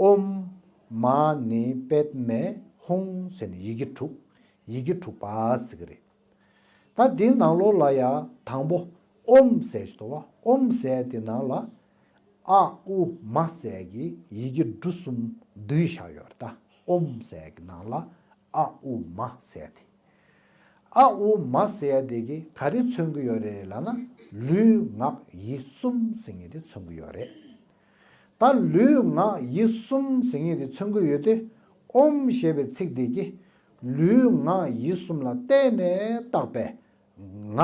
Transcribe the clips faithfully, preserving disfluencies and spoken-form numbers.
ཨོཾ་མ་ཎི་པདྨེ་ཧཱུྃ་ཟེར་ནས་ཡི་གེ་དྲུག་ཡི་གེ་དྲུག་པ་ཟེར་གི་རེད། ད་འདིའི་ནང་ལོགས་ལ་ཡང་དང་པོ་ཨོཾ་ཟེར་ཞིག་འདུག་བ། ཨོཾ་ཟེར་དེ་ནང་ལ་ཨ་ཨུ་མ་ཟེར་གྱི་ཡི་གེ་འབྲུ་གསུམ་བསྡུས་བཞག་ཡོད་རེད། ད་ཨོཾ་ཟེར་གྱི་ནང་ལ་ཨ་ཨུ་མ་ཟེར་དེ། ཨ་ཨུ་མ་ཟེར་དེ་གི་ག་རེ་མཚོན་གྱི་ཡོད་རེད་ལབ་ན། ལུས་ངག་ཡིད་གསུམ་ཟེར་མཁན་དེ་མཚོན་གྱི་ཡོད་རེད། ད་ལུས་ངག་ཡིད་གསུམ་ཟེར་མཁན་དེ་མཚོན་གྱི་ཡོད་དེ། ཨོཾ་ཞེས་པའི་ཚིག་དེ་གིས་ལུས་ངག་ཡིད་གསུམ་ལ་བརྟེན་ནས་བཏགས་པའི་ང་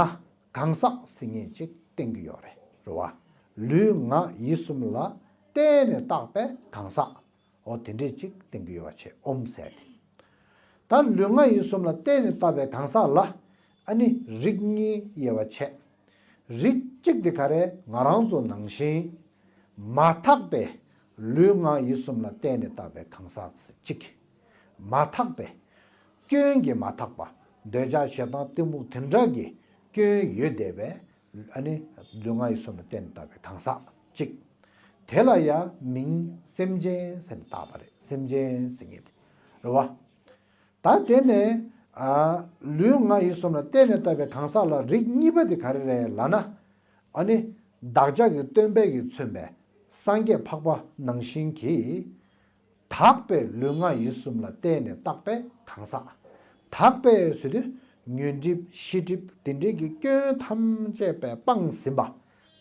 གང་ཟག་ཟེར་མཁན་ཅིག་བསྟན་གྱི་ཡོད་རེད། རེད་བ། ལུས་ངག་ཡིད་གསུམ་ལ་བརྟེན་ནས་བཏགས་པའི་གང་ཟག་འོ་དེ་འདྲས་ཅིག་བསྟན་གྱི་ཡོད་པ་བྱས། ཨོཾ་ཟེར་ཏེ། ད་ལུས་ངག་ཡིད་གསུམ་ལ་བརྟེན་ནས་བཏགས་པའི་གང་ཟག་ལ་ཨ་ནི་རིགས་གཉིས་དབྱེ་བ་ཕྱེ། རིགས་གཅིག་དེ་ག་རེ། ང་རང་ཚོ་ནང་བཞིན་མ་དག་པའི་ལུས་ངག་ཡིད་གསུམ་ལ་བརྟེན་ནས་བཏགས་པའི་གང་ཟག་གཅིག་མ་དག་པའི་སྐྱོན་གྱིས་མ་དག་པ། འདོད་ཆགས་ཞེ་སྡང་གཏི་མུག་དེ་འདྲ་གི་སྐྱོན་ཡོད་བསྡད་པའི་ཨ་ནི་ལུས་ངག་ཡིད་གསུམ་ལ་བརྟེན་ནས་བཏགས་པའི་གང་ཟག་གཅིག་དེ་ལ་ཡང་མིང་སེམས་ཅན་ཟེར་ནས་བཏགས་པ་རེད། སེམས་ཅན་ཟེར་མཁན་དེ་རེད་བ། ད་དེ་ནས་ཨ་ལུས་ངག་ཡིད་གསུམ་ལ་བརྟེན་ནས་བཏགས་པའི་གང་ཟག་ལ་རིགས་གཉིས་པ་དེ་ག་རེ་རེད་ལབ་ན། ཨ་ནི་བདག་ཅག་གི་སྟོན་པས་ཀྱིས་མཚོན་པའི་སངས་རྒྱས་འཕགས་པ་ནང་བཞིན་གྱིས་དག་པའི་ལུས་ངག་ཡིད་གསུམ་ལ་བརྟེན་ནས་བཏགས་པའི་གང་ཟག་དག་པའི་ཟེར་དུས་ཉོན་སྒྲིབ་ཤེས་སྒྲིབ་དེ་འདྲའི་གི་སྐྱོན་ཐམས་ཅད་པས་སྤངས་ཟིན་པ།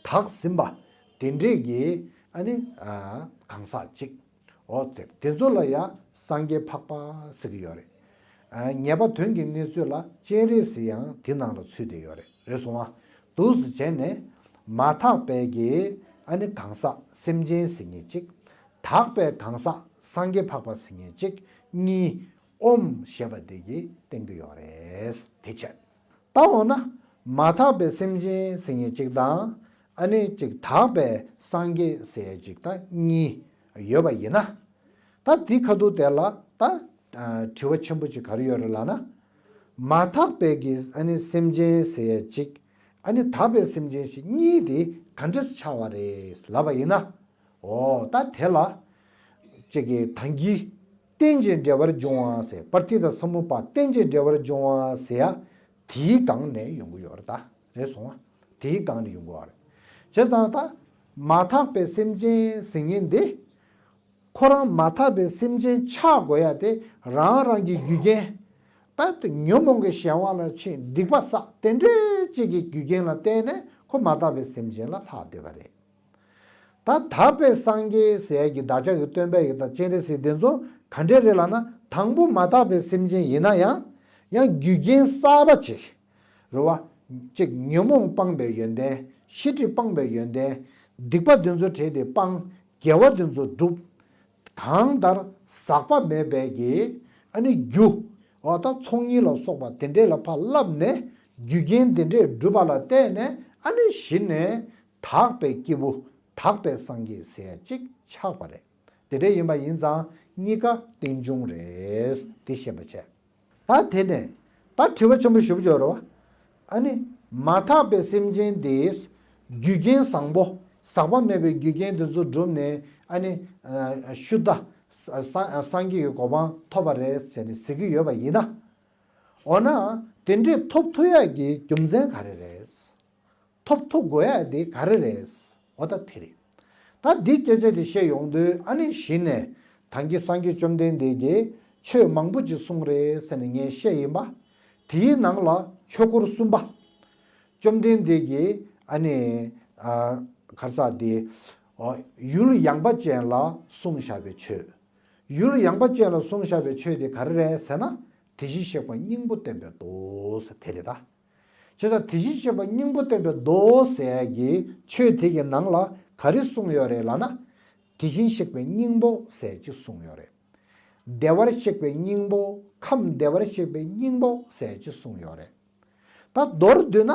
དག་ཟིན་པ། དེ་འདྲའི་གི་ཨ་ནི་ཨ་གང་ཟག་གཅིག་འོ་དེ་དེ་ཚོ་ལ་ཡང་སངས་རྒྱས་འཕགས་པ་ཟེར་གྱི་ཡོད་རེད། ཨ་ངེས་པ་དོན་གྱི་གནས་ཚུལ་ལ་སྤྱན་རས་གཟིགས་ཡང་དེ་ནང་ལ་ཚུད་བསྡད་ཡོད་རེད། རེད་སོང་ང་། འདུག་སེ་བྱས་ནས་མ་དག་པའི་གི་ཨ་ནི་གང་ཟག་སེམས་ཅན་ཟེར་མཁན་གཅིག་དག་པའི་གང་ཟག་སངས་རྒྱས་འཕགས་པ་ཟེར་མཁན་གཅིག་གཉིས་ཨོཾ་ཞེས་པ་དེ་གིས་བསྟན་གྱི་ཡོད་རེད། དེ་བྱས། ད་འོ་ན་མ་དག་པའི་སེམས་ཅན་ཟེར་མཁན་གཅིག་དང་ཨ་ནི་གཅིག་དག་པའི་སངས་རྒྱས་ཟེར་གཅིག་ད་གཉིས་ཡོད་པ་ཡིན་ན། ད་དེའི་ཁ་ཐུག་དེ་ལ་ད་ཨ་དྲི་བ་ཆེན་པོ་གཅིག་ག་རེ་ཡོད་རེད་ལབ་ན། མ་དག་པའི་གི་ཨ་ནི་སེམས་ཅན་ཟེར་གཅིག་ཨ་ནི་དག་པའི་སེམས་ཅན་ཞིག་གཉིས་དེ་ག་འདྲས་ཆགས་པ་རེད་ལབ་པ་ཡིན་ན། འོ་ད་དེ་ལ་གཅིག་གི་ད་གིན་རྟེན་ཅིང་འབྲེལ་བར་འབྱུང་བ་ཟེར། པྲ་ཏི་ཏ་ས་མུ་པ་རྟེན་ཅིང་འབྲེལ་བར་འབྱུང་བ་ཟེར་ཡ་དེའི་སྒང་ནས་ཡོང་གི་ཡོད་རེད། ད་རེད་སོང་བ། དེའི་སྒང་ནས་ཡོང་གི་ཡོད་རེད། བྱས་ཙང་ད་མ་དག་པའི་སེམས་ཅན་ཟེར་མཁན་འདི་ཁོ་རང་མ་དག་པའི་སེམས་ཅན་ཆགས་དགོས་ཡ་དེ་རང་རང་གི་རྒྱུ་རྐྱེན་ད་ཉོན་མོངས་ཀྱི་གཞན་དབང་ལ་ཕྱིན། སྡིག་པ་བསགས། དེ་འདྲའི་གཅིག་གི་རྒྱུ་རྐྱེན་ལ་བརྟེན་ནས་ཁོ་མ་དག་པའི་སེམས་ཅན་ལ་ལྷག་བསྡད་པ་རེད། ད་དག་པའི་སངས་རྒྱས་ཟེར་ཡ་གི་བདག་ཅག་གི་སྟོན་པ་ཡི་དང་སྤྱན་རས་གཟིགས་དེ་ཚོ་ག་འདྲས་རེད་ལབ་ན། དང་པོ་མ་དག་པའི་སེམས་ཅན་ཡིན་ན་ཡང་ཡང་རྒྱུ་རྐྱེན་གསར་པ་ཅིག་རེད་བ། གཅིག་ཉོན་མོངས་སྤངས་པའི་ཡོན་ཏན། ཤེས་སྒྲིབ་སྤངས་པའི་ཡོན་ཏན། སྡིག་པ་དེ་ཚོ་བྲལ་ཏེ་སྤངས། དགེ་བ་དེ་ཚོ་བསྒྲུབས། གང་ལྟར་ཟག་པ་མེད་པའི་གི་ཨ་ནི་རྒྱུ། འོ་ད་ཚོགས་གཉིས་ལ་སོགས་པ་དེ་འདྲས་ལ་ཕར་བསླབས་ནས་རྒྱུ་རྐྱེན་དེ་འདྲས་བསྒྲུབས་པ་ལ་བརྟེན་ནས་ཨ་ནི་གཞི་ནས་དག་པའི་སྐྱེས་བུ་དག་པའི་སངས་རྒྱས་ཟེར་ཡ་གཅིག་ཆགས་པ་རེད། དེ་འདྲ་ཡིན་པ་ཡིན་ཙང་གཉིས་ཀ་རྟེན་འབྱུང་རེད། དེ་ཤེས་པ་བྱས། ད་དེ་ནས་ད་དྲི་བ་ཆེན་པོ་ཞེ་པོ་ཅིག་ཡོད་རེད་བ། ཨ་ནི་མ་དག་པའི་སེམས་ཅན་དེ་རྒྱུ་རྐྱེན་བཟང་པོ་ཟག་པ་མེད་པའི་རྒྱུ་རྐྱེན་དེ་ཚོ་བསྒྲུབས་ནས་ཨ་ནི་ཨ་ཤུདྡྷ་ས་ས་སངས་རྒྱས་ཀྱི་གོ་འཕང་ཐོབ་པ་རེད་ཟེར་ནས་ཟེར་གྱི་ཡོད་པ་ཡིན་ན། འོ་ན་དེ་འདྲས་ཐོབ་ཐུབ་ཡག་གི་རྒྱུ་མཚན་ག་རེ་རེད། ཐོབ་ཐུབ་དགོས་ཡ་དེ་ག་རེ་རེད། འོ་ད་དེ་རེད། ད་འདི་སྐད་ཆ་དེ་བཤད་ཡོང་དུས་ཨ་ནི་གཞི་ནས་ད་གིན་སངས་རྒྱས་བཅོམ་ལྡན་འདས་ཀྱིས་ཆོས་མང་པོ་ཅིག་གསུངས་རེད་ཟེར་ནས་ངས་བཤད་ཡིན་པ། དེའི་ནང་ལ་ཆོས་འཁོར་གསུམ་པ། བཅོམ་ལྡན་འདས་ཀྱིས་ཨ་ནི་ཨ་ག་རེ་ཟེར་དེ། ཨོ་ཡུལ་ཡངས་པ་ཅན་ལ་གསུངས་བཞག་པའི་ཆོས། ཡུལ་ཡངས་པ་ཅན་ལ་གསུངས་བཞག་པའི་ཆོས་དེ་ག་རེ་རེད་ཟེར་ན། དེ་བཞིན་གཤེགས་པ་སྙིང་པོ་བསྟན་པའི་མདོ་ཟེར་དེ་རེད་ད། བྱས་ཙང་དེ་བཞིན་གཤེགས་པ་སྙིང་པོ་བསྟན་པའི་མདོ་ཟེར་ཡ་གི་ཆོས་དེ་གི་ནང་ལ་ག་རེ་གསུངས་ཡོད་རེད་ལབ་ན། དེ་བཞིན་གཤེགས་པའི་སྙིང་པོ་ཟེར་ཅིག་གསུངས་ཡོད་རེད། བདེ་བར་གཤེགས་པའི་སྙིང་པོ། ཁམས་བདེ་བར་གཤེགས་པའི་སྙིང་པོ་ཟེར་ཅིག་གསུངས་ཡོད་རེད། ད་མདོར་བསྡུས་ན།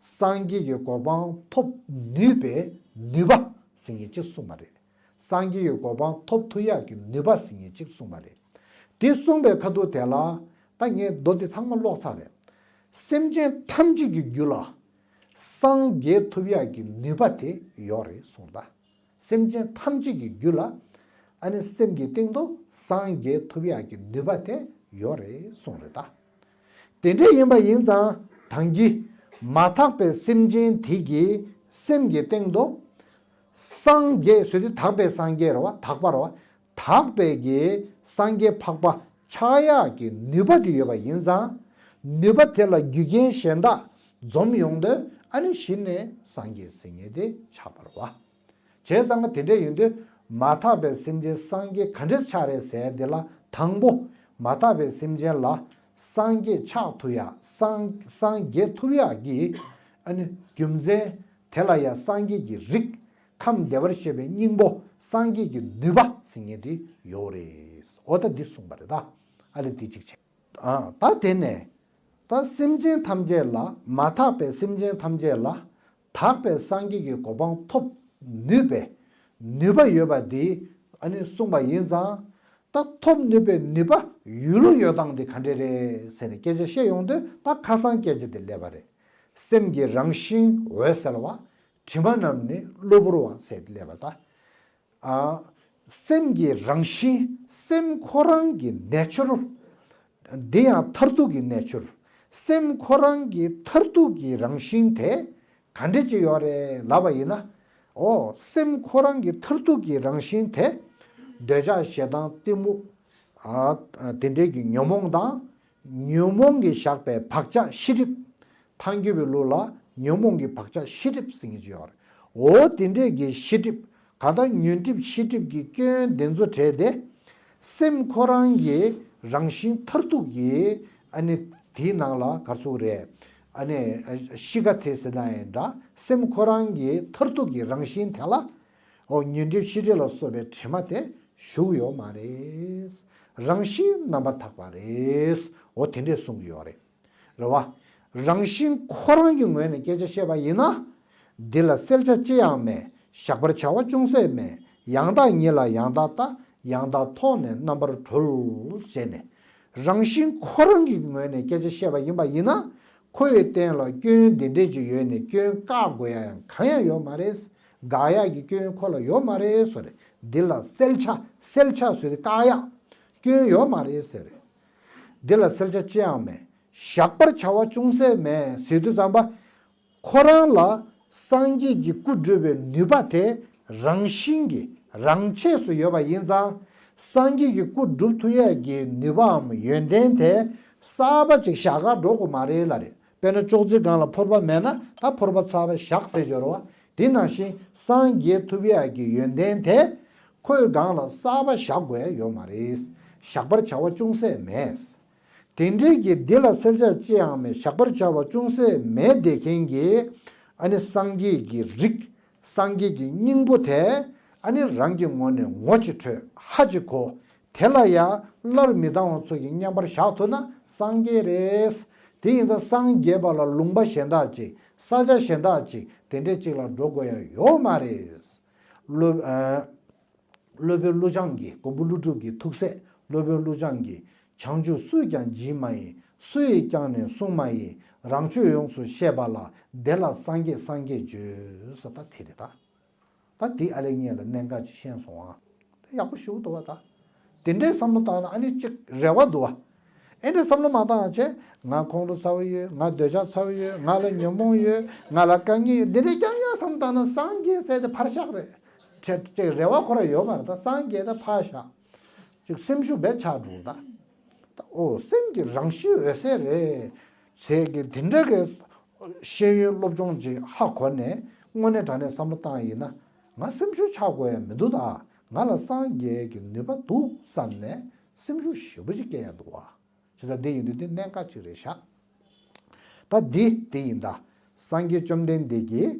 སངས་རྒྱས་ཀྱི་གོ་འཕང་ཐོབ་ནུས་པའི་ནུས་པ་ཟེར་མཁན་ཅིག་གསུངས་པ་རེད། སངས་རྒྱས་ཀྱི་གོ་འཕང་ཐོབ་ཐུབ་ཡག་གི་ནུས་པ་ཟེར་མཁན་ཅིག་གསུངས་པ་རེད། དེ་གསུངས་པའི་ཁ་ཐུག་དེ་ལ་ད་ངས་མདོ་དེ་ཚང་མ་ཀློག་ཚར་རེད། སེམས་ཅན་ཐམས་ཅད་ཀྱི་རྒྱུད་ལ་སངས་རྒྱས་ཐུབ་ཡག་གི་ནུས་པ་དེ་ཡོད་རེད་གསུངས་ད། སེམས་ཅན་ཐམས་ཅད་ཀྱི་རྒྱུད་ལ་ ཨ་ནི་སེམས་ཀྱི་སྟེང་དུ་སངས་རྒྱས་ཐུབ་ཡག་གི་ནུས་པ་དེ་ཡོད་རེད་གསུངས་རེད་ད། དེ་འདྲ་ཡིན་པ་ཡིན་ཙང་ད་གིན་མ་དག་པའི་སེམས་ཅན་དེ་གི་སེམས་ཀྱི་སྟེང་དུ་སངས་རྒྱས་ཟེར་དུས་དག་པའི་སངས་རྒྱས་རེད་བ། དག་པ་རེད་བ། དག་པའི་གི་སངས་རྒྱས་འཕགས་པ་ཆགས་ཡག་གི་ནུས་པ་དེ་ཡོད་པ་ཡིན་ཙང་། ནུས་པ་དེ་ལ་རྒྱུ་རྐྱེན་གཞན་དག་འཛོམས་ཡོང་དུས་ཨ་ནི་གཞི་ནས་སངས་རྒྱས་ཟེར་མཁན་དེ་ཆགས་པ་རེད་བ། བྱས་ཙང་དེ་འདྲ་ཡིན་དུས་མ་དག་པའི་སེམས་ཅན་སངས་རྒྱས་ག་འདྲས་ཆགས་རེད་ཟེར་དེ་ལ། དང་པོ་མ་དག་པའི་སེམས་ཅན་ལ་སངས་རྒྱས་ཆགས་ཐུབ་ཡག་སངས་སངས་རྒྱས་ཐུབ་ཡག་གི་ཨ་ནི་རྒྱུ་མཚན། དེ་ལ་ཡང་སངས་རྒྱས་ཀྱི་རིགས། ཁམས་བདེ་བར་གཤེགས་པའི་སྙིང་པོ། སངས་རྒྱས་ཀྱི་ནུས་པ་ཟེར་མཁན་དེ་ཡོད་རེད། འོ་ད་འདི་གསུངས་པ་རེད་ད། ཨ་ལས་འདི་གཅིག་བྱས། ཨ། ད་དེ་ནས་ད་སེམས་ཅན་ཐམས་ཅད་ལ། མ་དག་པའི་སེམས་ཅན་ཐམས་ཅད་ལ་དག་པའི་སངས་རྒྱས་ཀྱི་གོ་འཕང་ཐོབ་ནུས་པའི་ནུས་པ་ཡོད་པ་འདི་ཨ་ནི་གསུངས་པ་ཡིན་ཙང་། ད་ཐོབ་ནུས་པའི་ནུས་པ་ཡོད་ལུགས་ཡོད་སྟངས་འདི་ག་འདྲས་རེད་ཟེར་ནས་སྐད་ཆ་བཤད་ཡོང་དུས། ད་ཁ་སང་སྐད་ཆ་འདི་སླེབས་པ་རེད། སེམས་ཀྱི་རང་བཞིན་འོད་གསལ་བ། དྲི་མ་རྣམས་ནི་གློ་བུར་བ་ཟེར་ཏེ་སླེབས་པ་ད། ཨ། སེམས་ཀྱི་རང་བཞིན། སེམས་ཁོ་རང་གི་ནེ་ཅར། འདི་ཡང་མཐར་ཐུག་གི་ནེ་ཅར། སེམས་ཁོ་རང་གི་མཐར་ཐུག་གི་རང་བཞིན་དེ་ག་འདྲ་ཅིག་ཡོད་རེད་ལབ་པ་ཡིན་ན། འོ། སེམས་ཁོ་རང་གི་མཐར་ཐུག་གི་རང་བཞིན་དེ་འདོད་ཆགས་ཞེ་སྡང་གཏི་མུག་ཨ། དེ་འདྲའི་གི་ཉོན་མོངས་དང་། ཉོན་མོངས་ཀྱིས་བཞག་པའི་བག་ཆགས་ཤེས་སྒྲིབ། ཐལ་འགྱུར་བའི་ལུགས་ལ་ཉོན་མོངས་ཀྱི་བག་ཆགས་ཤེས་སྒྲིབ་ཟེར་མཁན་ཅིག་ཡོད་རེད། འོ་དེ་འདྲས་ཀྱི་ཤེས་སྒྲིབ། གང་ལྟར་ཉོན་སྒྲིབ་ཤེས་སྒྲིབ་ཀྱི་སྐྱོན་དེ་ཚོ་བྲལ་ཏེ། སེམས་ཁོ་རང་གི་རང་བཞིན་མཐར་ཐུག་གི་ཨ་ནི་དེའི་ནང་ལ་ག་རེ་ཟེར་དགོས་རེད། ཨ་ནི་གཤིས་ཀ་དེ་ཟེར་ན་ཡང་འདྲ། སེམས་ཁོ་རང་གི་མཐར་ཐུག་གི་རང་བཞིན་དེ་ལ། འོ། ཉོན་སྒྲིབ་ཤེས་སྒྲིབ་ལ་སོགས་པའི་དྲི་མ་དེ་ཞུགས་ཡོད་མ་རེད། རང་བཞིན་རྣམ་པར་དག་པ་རེད། འོ་དེ་འདྲས་གསུང་གི་ཡོད་རེད། རེད་བ། རང་བཞིན་ཁོ་རང་གི་ངོས་ནས་སྐད་ཆ་བཤད་པ་ཡིན་ན། འདི་ལ་གསལ་ཆ་ཅི་ཡང་མེད། བཞག་པར་བྱ་བ་ཅུང་ཟད་མེད། ཡང་དག་ཉིད་ལ་ཡང་དག་ལྟ། ཡང་དག་མཐོང་ནས་རྣམ་པར་གྲོལ། ཞེས་ནས། རང་བཞིན་ཁོ་རང་གི་ངོས་ནས་སྐད་ཆ་བཤད་པ་ཡིན་པ་ཡིན་ན། ཁོ་ཡི་སྟེང་ལ་སྐྱོན་འདི་འདྲས་ཅིག་ཡོད་ནས་སྐྱོན་བཀག་དགོས་ཡ་ཡང་གང་ཡང་ཡོད་མ་རེད། དགག་ཡག་གི་སྐྱོན་ཁོ་ལ་ཡོད་མ་རེད་ཟེར། འདི་ལ་གསལ་ཆ་གསལ་ཆ་ཟེར་ཏེ་བཀག་ཡག་སྐྱོན་ཡོད་མ་རེད་ཟེར། འདི་ལ་གསལ་ཆ་ཅི་ཡང་མེད། བཞག་པར་བྱ་བ་ཅུང་ཟད་མེད་ཟེར་དུས་ཙམ་པ། ཁོ་རང་ལ་སངས་རྒྱས་ཀྱི་སྐུ་སྒྲུབ་པའི་ནུས་པ་དེ་རང་བཞིན་གྱིས་རང་ཆས་སུ་ཡོད་པ་ཡིན་ཙང་། སངས་རྒྱས་ཀྱི་སྐུ་སྒྲུབ་ཐུབ་ཡས་ཀྱི་ནུས་པའམ་ཡོན་ཏན་དེ་གསར་པ་ཅིག་བཞག་ག་འགྲོ་དགོས་མ་རེད་ལབ་རེད། དཔེར་ན་ཅོག་ཙེའི་སྒང་ལ་ཕོར་པ་མེད་ན་ད་ཕོར་པ་གསར་པ་བཞག་ཟེར་བརྗོད་རེད་བ། དེ་ནང་བཞིན་སངས་རྒྱས་ཐུབ་ཡས་ཀྱི་ཡོན་ཏན་དེ་ཁོའི་སྒང་ལ་གསར་པ་བཞག་དགོས་ཡ་ཡོད་མ་རེད། བཞག་པར་བྱ་བ་ཅུང་ཟད་མེད། དེ་འདྲའི་གི་འདི་ལ་གསལ་ཆ་ཅི་ཡང་མེད། བཞག་པར་བྱ་བ་ཅུང་ཟད་མེད་བསྡད་མཁན་གྱི་ཨ་ནི་སངས་རྒྱས་ཀྱི་རིགས། སངས་རྒྱས་ཀྱི་སྙིང་པོ་དེ་ཨ་ནི་རང་གི་ངོས་ནས་ངོ་ཅིག་འཕྲོད། ཧ་ཅིག་གོ། དེ་ལ་ཡང་སླར་མི་ལྡང་བ་ཚོ་གི་མཉམ་པར་བཞག་ཐུབ་ན་སངས་རྒྱས་རེད། དེ་ཡིན་ཙང་སངས་རྒྱས་པ་ལ་ལུང་པ་གཞན་དག་ཅིག་ས་ཆ་གཞན་དག་ཅིག་དེ་འདྲས་ཅིག་ལ་འགྲོ་དགོས་ཡ་ཡོད་མ་རེད། སློབ། ཨ། སློབ་དཔོན་ཀླུ་བྱང་གི། མགོན་པོ་ཀླུ་སྒྲུབ་ཀྱི་ཐུགས་སྲས་སློབ་དཔོན་ཀླུ་བྱང་གིས། བྱང་ཆུབ་སུས་ཀྱང་བགྱིས་མ་ཡིན། སུ་ཡིས་ཀྱང་ནི་བསྲུང་མ་ཡིན། རང་ཆོས་ཡོངས་སུ་ཤེས་པ་ལ། དེ་ལ་སངས་རྒྱས་སངས་རྒྱས་བརྗོད། ཟེར་ད་དེ་རེད་ད། ད་དེ་ཨ་ལེ་ངས་ལ་གནད་འགག་ཅིག་ཤེས་སོང་ཨ། ད་ཡག་པོ་ཞེ་པོ་འདུག་བ་ད། དེ་འདྲའི་བསམ་བློ་བཏང་ན་ཨ་ནི་ཅིག་རེ་བ་འདུག་བ། ཨེ་འདྲ་བསམ་བློ་མ་བཏང་བྱས། ང་ཁོང་ཁྲོ་ཚ་བོ་ཡོད། ང་འདོད་ཆགས་ཚ་བོ་ཡོད། ང་ལ་ཉོན་མོངས་ཡོད། ང་ལ་དཀའ་ངལ་ཡོད། འདི་འདྲའི་རྐྱང་རྐྱང་བསམ་བཏང་ན་སངས་རྒྱས་ཟེར་དེ་ཕར་བཞག་རེད། ཅེས་ཅེས་རེ་བ་ཁོ་རང་ཡོད་མ་རེད། ད་སངས་རྒྱས་ད་ཕར་བཞག་ཅིག་སེམས་ཤུགས་རྦད་ཆག་འགྲོ་ད། ད་ཨོ་སེམས་ཀྱི་རང་བཞིན་འོད་གསལ་རེད། ཟེར་གི་དེ་འདྲ་གི་ཤེས་ཡོན་སློབ་སྦྱོང་ཅིག་ཧ་གོ་ནས་དངོས་གནས་དྲང་གནས་བསམ་བློ་བཏང་ཡིན་ན། ང་སེམས་ཤུགས་ཆག་དགོས་ཡ་མི་འདུག་ད། ང་ལ་སངས་རྒྱས་ཀྱི་ནུས་པ་འདུག་བསམ་ནས་སེམས་ཤུགས་ཞེ་པོ་ཅིག་སྐྱེ་ཡ་འདུག་བ། བྱས་ཙང་འདི་ཡིན་དུས་འདི་གནད་འགག་ཅིག་རེད་ཤག་ད་འདི་འདི་ཡིན་ད། སངས་རྒྱས་བཅོམ་ལྡན་འདས་ཀྱིས་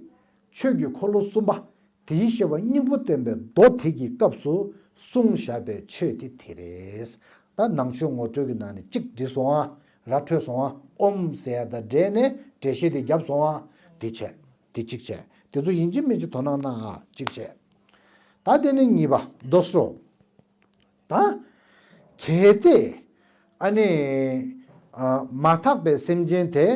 ཆོས་ཀྱི་འཁོར་ལོ་གསུམ་པ། དེའི་བཤད་པ་སྙིང་པོ་སྟོན་པའི་མདོ་དེ་གི་སྐབས་སུ་གསུངས་བཞག་པའི་ཆོས་དེ་དེ་རེད། ད་ནང་ཆོས་ངོ་སྤྲོད་ཀྱི་ནང་ནས་གཅིག་འགྲིག་སོང་ཨ། ར་འཕྲོད་སོང་ཨ། ཨོཾ་ཟེར་ཡ་དང་འབྲེལ་ནས་འགྲེལ་བཤད་དེ་བརྒྱབ་སོང་ཨ། དེ་བྱས། དེ་གཅིག་བྱས། དེ་ཚོ་ཡིན་གཅིག་མིན་གཅིག་དོ་སྣང་གནང་ཨ། གཅིག་བྱས། ད་དེ་ནས་གཉིས་པ་མདོ་སོ། ད། གལ་ཏེ། ཨ་ནི། ཨ། མ་དག་པའི་སེམས་ཅན་དེ།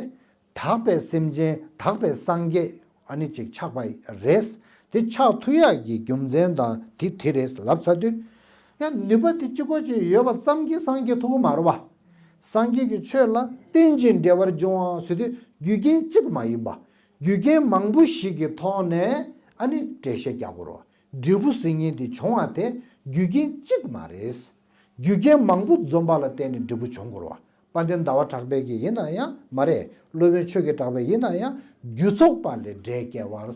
དག་པའི་སེམས་ཅན་དག་པའི་སངས་རྒྱས་ཨ་ནི་ཅིག་ཆགས་པ་རེད། དེ་ཆགས་ཐུབ་ཡག་གི་རྒྱུ་མཚན་དང་དེ་དེ་རེད་ལབ་ཚར་དུས། ཡང་ནུས་པ་དེ་གཅིག་པོ་ཅིག་ཡོད་པ་ཙམ་གྱིས་སངས་རྒྱས་ཐུབ་ཀྱི་མ་རེད་བ། སངས་རྒྱས་ཀྱི་ཆོས་ལ་རྟེན་ཅིང་འབྲེལ་བར་འབྱུང་བ་ཟེར་དུས་རྒྱུ་རྐྱེན་གཅིག་མ་ཡིན་པ། རྒྱུ་རྐྱེན་མང་པོ་ཞིག་གི་ཐོག་ནས་ཨ་ནི་འགྲེལ་བཤད་རྒྱག་དགོས་རེད་བ། འབྲས་བུ་ཟེར་མཁན་དེ་བྱུང་བ་དེ་རྒྱུ་རྐྱེན་གཅིག་མ་རེད། རྒྱུ་རྐྱེན་མང་པོ་འཛོམས་པ་ལ་བརྟེན་ནས་འབྲས་བུ་བྱུང་དགོས་རེད་བ། དཔལ་ལྡན་ཟླ་བ་གྲགས་པའི་གི་ཡིན་ན་ཡང་མ་རེད། སློབ་དཔོན་ཆོས་ཀྱི་གྲགས་པའི་ཡིན་ན་ཡང་རྒྱུ་ཚོགས་པ་ལས་འབྲས་སྐྱེ་བར།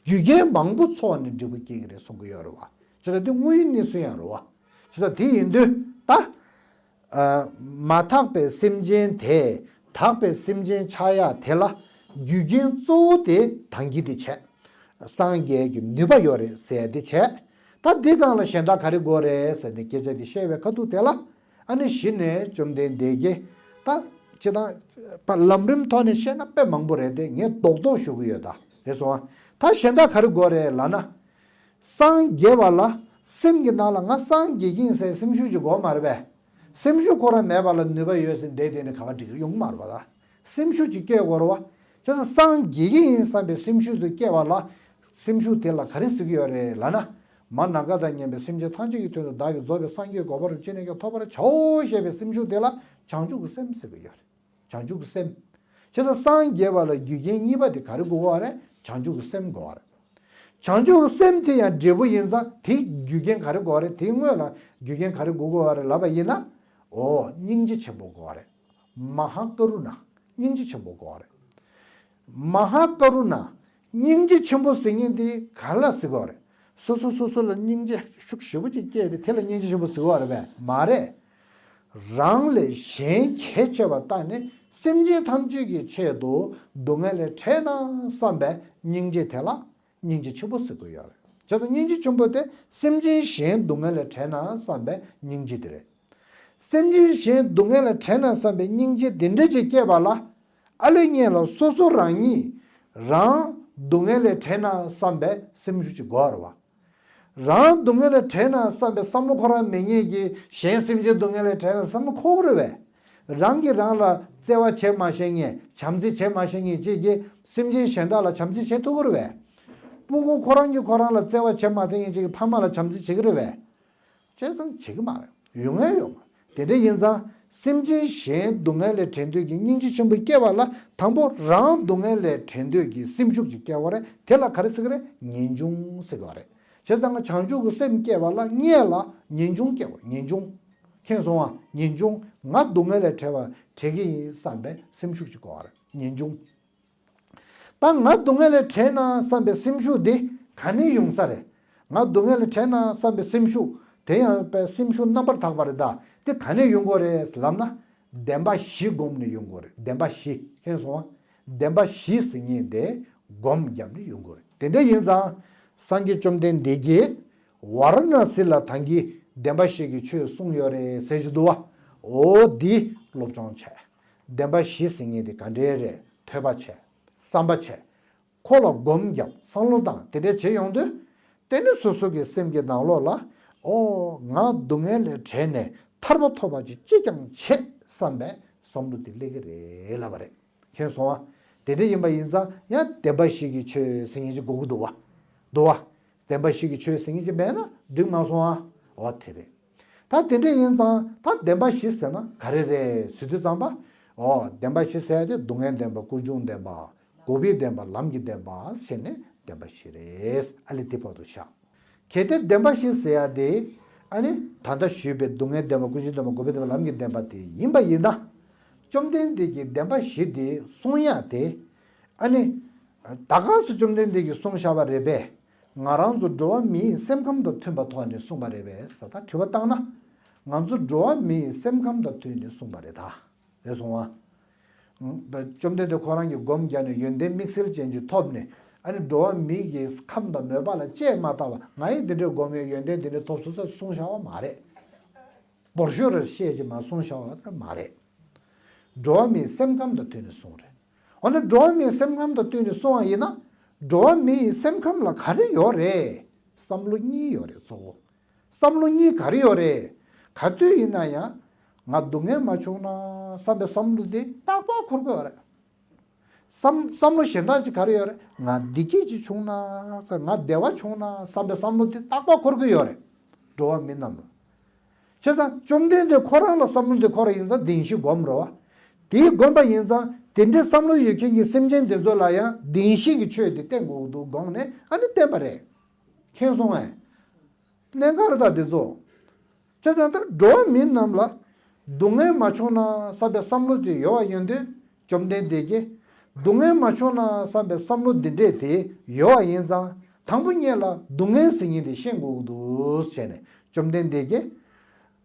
རྒྱུ་རྐྱེན་མང་པོ་ཚོགས་ནས་འབྲས་བུ་སྐྱེ་གི་རེད་གསུང་གི་ཡོད་རེད་བ། བྱས་ཙང་དེ་དངོས་ཡོད་གནས་ཚུལ་ཡང་རེད་བ། བྱས་ཙང་དེ་ཡིན་དུས་ད། ཨ། མ་དག་པའི་སེམས་ཅན་དེ་དག་པའི་སེམས་ཅན་ཆགས་ཡ་དེ་ལ་རྒྱུ་རྐྱེན་གཙོ་བོ་དེ་ད་གིན་དེ་བྱས། སངས་རྒྱས་ཀྱི་ནུས་པ་ཡོད་རེད་ཟེར་ཡ་དེ་བྱས། ད་འདི་སྒང་ལ་གཞན་དག་ག་རེ་དགོས་རེད་ཟེར་ནས་སྐད་ཆ་དེ་བཤད་པའི་ཁ་ཐུག་དེ་ལ། ཨ་ནི་གཞི་ནས་བཅོམ་ལྡན་འདས་ཀྱིས་ད་སྤྱིར་བཏང་ལམ་རིམ་ཐོག་ནས་བཤད་ན་དཔེ་མང་པོ་རེད་དེ་ངས་རྡོག་རྡོག་ཞུ་གི་ཡོད། ད་རེད་སོང་ཨ། ད་གཞན་དག་ག་རེ་དགོས་རེད་ལབ་ན། སངས་རྒྱས་པ་ལ་སེམས་ཀྱི་ནང་ལ་ང་སངས་རྒྱས་ཀྱི་ཡིན་ཟེར་སེམས་ཤུགས་ཅིག་དགོས་མ་རེད་པས། སེམས་ཤུགས་ཁོ་རང་མེད་པ་ལ་ནུས་པ་ཡོད་ཟེར་བསྡད་བསྡད་ནས་ག་པར་འགྲིག་ཡོང་གི་མ་རེད་པ། ད་སེམས་ཤུགས་ཅིག་སྐྱེ་དགོས་རེད་བ། བྱས་ཙང་སངས་རྒྱས་ཀྱི་ཡིན་བསམ་པའི་སེམས་ཤུགས་དེ་སྐྱེ་བ་ལ། སེམས་ཤུགས་དེ་ལ་ག་རེ་ཟེར་གྱི་ཡོད་རེད་ལབ་ན། མ་ནམ་མཁའ་དང་མཉམ་པའི་སེམས་ཅན་ཐམས་ཅད་ཀྱི་དོན་དུ་བདག་གིས་རྫོགས་པའི་སངས་རྒྱས་གོ་འཕང་རིན་ཆེན་གནས་སྐབས་ཐོབ་པར་བྱའོ་ཞེས་པའི་སེམས་ཤུགས་དེ་ལ་བྱང་ཆུབ་ཀྱི་སེམས་ཟེར་གྱི་ཡོད་རེད། བྱང་ཆུབ་ཀྱི་སེམས། བྱས་ཙང་སངས་རྒྱས་པ་ལ་རྒྱུ་རྐྱེན་གཉིས་པ་དེ་ག་རེ་དགོས་ཀྱི་ཡོད་རེད། བྱང་ཆུབ་ཀྱི་སེམས་དགོས་པ་རེད། བྱང་ཆུབ་ཀྱི་སེམས་དེ་ཡང་འབྲས་བུ་ཡིན་ཙང་དེའི་རྒྱུ་རྐྱེན་ག་རེ་དགོས་པ་རེད། དེའི་སྔོན་ལ་རྒྱུ་རྐྱེན་ག་རེ་དགོས་ཀྱི་ཡོད་རེད་ལབ་པ་ཡིན་ན། འོ་སྙིང་རྗེ་ཆེན་པོ་དགོས་པ་རེད། མ་ཧཱ་ཀ་རུ་ཎ། སྙིང་རྗེ་ཆེན་པོ་དགོས་པ་རེད། མ་ཧཱ་ཀ་རུ་ཎ། སྙིང་རྗེ་ཆེན་པོ་ཟེར་མཁན་དེ་ག་ལ་ཟེར་གྱི་ཡོད་རེད། སོ་སོ་སོ་སོ་ལ་སྙིང་རྗེ་ཤུགས་ཞེ་པོ་ཅིག་སྐྱེས་ཏེ་དེ་ལ་སྙིང་རྗེ་ཆེན་པོ་ཟེར་གྱི་ཡོད་རེད་པས། མ་རེད། རང་ལས་གཞན་གལ་ཆེ་བ་བལྟས་ནས་སེམས་ཅན་ཐམས་ཅད་ཀྱི་ཆེད་དུ་སྡུག་བསྔལ་ལས་བྲལ་ན་བསམ་པའི་སྙིང་རྗེ་དེ་ལ་སྙིང་རྗེ་ཆེན་པོ་ཟེར་གྱི་ཡོད་རེད། བྱས་ཙང་སྙིང་རྗེ་ཆེན་པོ་དེ་སེམས་ཅན་གཞན་སྡུག་བསྔལ་ལས་བྲལ་ན་བསམ་པའི་སྙིང་རྗེ་དེ་རེད། སེམས་ཅན་གཞན་སྡུག་བསྔལ་ལས་བྲལ་ན་བསམ་པའི་སྙིང་རྗེ་དེ་འདྲ་ཅིག་སྐྱེས་པ་ལ། ཨ་ལེ་སྔོན་ལ་སོ་སོ་རང་ཉིད་རང་སྡུག་བསྔལ་ལས་བྲལ་ན་བསམ་པའི་སེམས་ཤུགས་ཅིག་དགོས་རེད་བ། རང་སྡུག་བསྔལ་ལས་བྲལ་ན་བསམ་པའི་བསམ་བློ་ཁོ་རང་མེད་མཁན་གྱི་གཞན་སེམས་ཅན་སྡུག་བསྔལ་ལས་བྲལ་ན་བསམ་བློ་འཁོར་གྱི་རེད་བས། རང་གིས་རང་ལ་བརྩེ་བ་བྱེད་མ་ཤེས་མཁན་བྱམས་བརྩེ་བྱེད་མ་ཤེས་མཁན་གཅིག་གིས་སེམས་ཅན་གཞན་དག་ལ་བྱམས་བརྩེ་བྱེད་ཐུབ་ཀྱི་རེད་བས། སྤུ་གུ་ཁོ་རང་གིས་ཁོ་རང་ལ་བརྩེ་བ་བྱེད་མ་ཐུབ་མཁན་གཅིག་གིས་ཕ་མ་ལ་བྱམས་བརྩེ་བྱེད་ཀྱི་རེད་བས། བྱས་ཙང་བྱེད་ཀྱི་མ་རེད། ཡོང་ཡ་ཡོད་མ་རེད། དེ་འདྲ་ཡིན་ཙང་སེམས་ཅན་གཞན་སྡུག་བསྔལ་ལས་བྲལ་འདོད་ཀྱི་སྙིང་རྗེ་ཆེན་པོ་སྐྱེ་བ་ལ་དང་པོ་རང་སྡུག་བསྔལ་ལས་བྲལ་འདོད་ཀྱི་སེམས་ཤུགས་ཅིག་སྐྱེ་བ་རེད། དེ་ལ་ག་རེ་ཟེར་གི་རེད། ངེས་འབྱུང་ཟེར་གི་རེད། བྱས་ཙང་བྱང་ཆུབ་ཀྱི་སེམས་སྐྱེ་བ་ལ་སྔོན་ལ་ངེས་འབྱུང་སྐྱེ་བ། ངེས་འབྱུང་། མཁྱེན་སོང་ང་། ངེས་འབྱུང་། ང་སྡུག་བསྔལ་ལས་བྲལ་བ་བྲལ་གི་ཡིན་བསམ་པའི་སེམས་ཤུགས་ཅིག་དགོས་པ་རེད། ངེས་འབྱུང་། ད་ང་སྡུག་བསྔལ་ལས་བྲལ་ན་བསམ་པའི་སེམས་ཤུགས་འདི་ག་ནས་ཡོང་ས་རེད། ང་སྡུག་བསྔལ་ལས་བྲལ་ན་བསམ་པའི་སེམས་ཤུགས་དེ་ཡང་པའི་སེམས་ཤུགས་རྣམ་པར་དག་པ་རེད། ད་དེ་ག་ནས་ཡོང་དགོས་རེད་ལབ་ན། བདེན་པ་བཞི་སྒོམ་ནས་ཡོང་དགོས་རེད། བདེན་པ་བཞི། མཁྱེན་སོང་ང་། བདེན་པ་བཞི་ཟེར་མཁན་དེ་སྒོམ་བརྒྱབ་ནས་ཡོང་དགོས་རེད། དེ་འདྲ་ཡིན་ཙང་། སངས་རྒྱས་བཅོམ་ལྡན་འདས་ཀྱིས་ཝཱ་ར་ཎ་སི་ལ་ད་གིན་བདེན་པ་བཞི་གི་ཆོས་གསུངས་ཡོད་རེད་ཟེར་གྱི་འདུག་བ། འོ་འདི་སློབ་སྦྱོང་བྱས། བདེན་པ་བཞི་ཟེར་མཁན་དེ་ག་འདྲས་རེད། ཐོས་པ་བྱས། བསམ་པ་བྱས། ཁོ་ལ་སྒོམ་བརྒྱབ། བསམ་བློ་བཏང་། དེ་འདྲས་བྱས་ཡོང་དུས། དེ་ནི་སོ་སོ་གི་སེམས་ཀྱི་ནང་ལོགས་ལ། ཨོ། ང་སྡུག་བསྔལ་ལས་བྲལ་ནས་ཐར་པ་ཐོབ་པ་ཅིག་ཅིས་ཀྱང་བྱེད་བསམ་པའི་བསམ་བློ་དེ་སླེབས་ཀྱི་རེད་ལབ་པ་རེད། མཁྱེན་སོང་ང་། དེ་འདྲ་ཡིན་པ་ཡིན་ཙང་ཡང་བདེན་པ་བཞི་གི་ཆོས་ཟེར་མཁན་ཅིག་དགོས་ཀྱི་འདུག་བ། འདུག་བ། བདེན་པ་བཞི་གི་ཆོས་ཟེར་མཁན་ཅིག་མེད་ན་འགྲིག་མ་སོང་ང་། འོ་དེ་རེད། ད་དེ་འདྲ་ཡིན་ཙང་ད་བདེན་པ་བཞི་ཟེར་ན་ག་རེ་རེད་ཟེར་དུས་ཙམ་པ། ཨོ། བདེན་པ་བཞི་ཟེར་ཡ་དེ་སྡུག་བསྔལ་བདེན་པ། ཀུན་འབྱུང་བདེན་པ། འགོག་པའི་བདེན་པ། ལམ་གྱི་བདེན་པ་ཟེར་ནས་བདེན་པ་བཞི་རེད། ཨ་ལེ་དེ་བར་དུ་བཞག། གལ་ཏེ་བདེན་པ་བཞི་ཟེར་ཡ་དེ་ཨ་ནི་ད་ལྟ་ཞུས་པའི་སྡུག་བསྔལ་བདེན་པ། ཀུན་འབྱུང་བདེན་པ། འགོག་པའི་བདེན་པ། ལམ་གྱི་བདེན་པ་དེ་ཡིན་པ་ཡིན་ན། བཅོམ་ལྡན་འདས་ཀྱིས་བདེན་པ་བཞི་དེ་གསུང་ཡ་དེ་ཨ་ནི་ད་ག་སེ་བཅོམ་ལྡན་འདས་ཀྱིས་གསུངས་བཞག་པ་རེད་པས། ང་རང་ཚོ་འགྲོ་བ་མིའི་སེམས་ཁམས་དང་མཐུན་པའི་ཐོག་ནས་གསུངས་པ་རེད་པས་ཟེར་ད་དྲི་བ་བཏང་ན། ང་ཚོ་འགྲོ་བ་མིའི་སེམས་ཁམས་དང་མཐུན་ནས་གསུངས་པ་རེད་ད། རེད་སོང་ང་། བཅོམ་ལྡན་འདས་ཁོ་རང་གིས་སྒོམ་བརྒྱབ་ནས་ཡོན་ཏན་དམིགས་བསལ་ཅན་ཅིག་ཐོབ་ནས། ཨ་ནི་འགྲོ་བ་མི་གི་ཁམས་དང་མོས་པ་ལ་དཔྱད་མ་བཏང་བ། ང་ཡིས་འདི་འདྲའི་སྒོམ་ཡོད། ཡོན་ཏན་འདི་འདྲ་ཐོབ་སོང་ཟེར་གསུངས་བཞག་པ་མ་རེད། བོར་ཤོར་རེ་བཤད་ཅིག་མ་གསུངས་བཞག་པ་མ་རེད། འགྲོ་བ་མིའི་སེམས་ཁམས་དང་མཐུན་ནས་གསུངས་རེད། འོ་ན་འགྲོ་བ་མིའི་སེམས་ཁམས་དང་མཐུན་ནས་གསུངས་པ་ཡིན་ན། འགྲོ་བ་མིའི་སེམས་ཁམས་ལ་ག་རེ་ཡོད་རེད། བསམ་བློ་གཉིས་ཡོད་རེད་གཙོ་བོ། བསམ་བློ་གཉིས་ག་རེ་ཡོད་རེད། ག་དུས་ཡིན་ན་ཡང་། ང་སྡུག་བསྔལ་མ་བྱུང་ན་བསམ་པའི་བསམ་བློ་དེ་རྟག་པར་འཁོར་གྱི་ཡོད་རེད། བསམ་བསམ་བློ་གཞན་དག་ཅིག་ག་རེ་ཡོད་རེད། ང་བདེ་སྐྱིད་ཅིག་བྱུང་ན། ང་བདེ་བ་བྱུང་ན་བསམ་པའི་བསམ་བློ་དེ་རྟག་པར་འཁོར་གྱི་ཡོད་རེད། འགྲོ་བ་མི་རྣམས་ལ། བྱས་ཙང་བཅོམ་ལྡན་འདས་ཁོ་རང་ལ་བསམ་བློ་དེ་འཁོར་བ་ཡིན་ཙང་བདེན་བཞི་སྒོམ་རོགས། དེའི་སྒོམ་པ་ཡིན་ཙང་དེ་འདྲའི་བསམ་བློ་ཡོད་མཁན་གྱི་སེམས་ཅན་དེ་ཚོ་ལ་ཡང་བདེན་བཞི་གི་ཆོས་དེ་བསྟན་དགོས་འདུག་དགོངས་ནས་ཨ་ནི་བསྟན་པ་རེད། མཁྱེན་སོང་ངས། གནད་འགག་རེད་ད་དེ་ཚོ། བྱས་ཙང་ད་འགྲོ་བ་མི་རྣམས་ལ་སྡུག་བསྔལ་མ་བྱུང་ན་བསམ་པའི་བསམ་བློ་དེ་ཡོད་པ་ཡིན་དུས་བཅོམ་ལྡན་འདས་ཀྱིས། སྡུག་བསྔལ་མ་བྱུང་ན་བསམ་པའི་བསམ་བློ་འདི་འདྲས་དེ་ཡོད་པ་ཡིན་ཙང་དང་པོ་ཉིད་ལ་སྡུག་བསྔལ་ཟེར་མཁན་དེ་ཤེས་དགོས་ཀྱི་འདུག་བྱས་ནས་བཅོམ་ལྡན་འདས་ཀྱིས།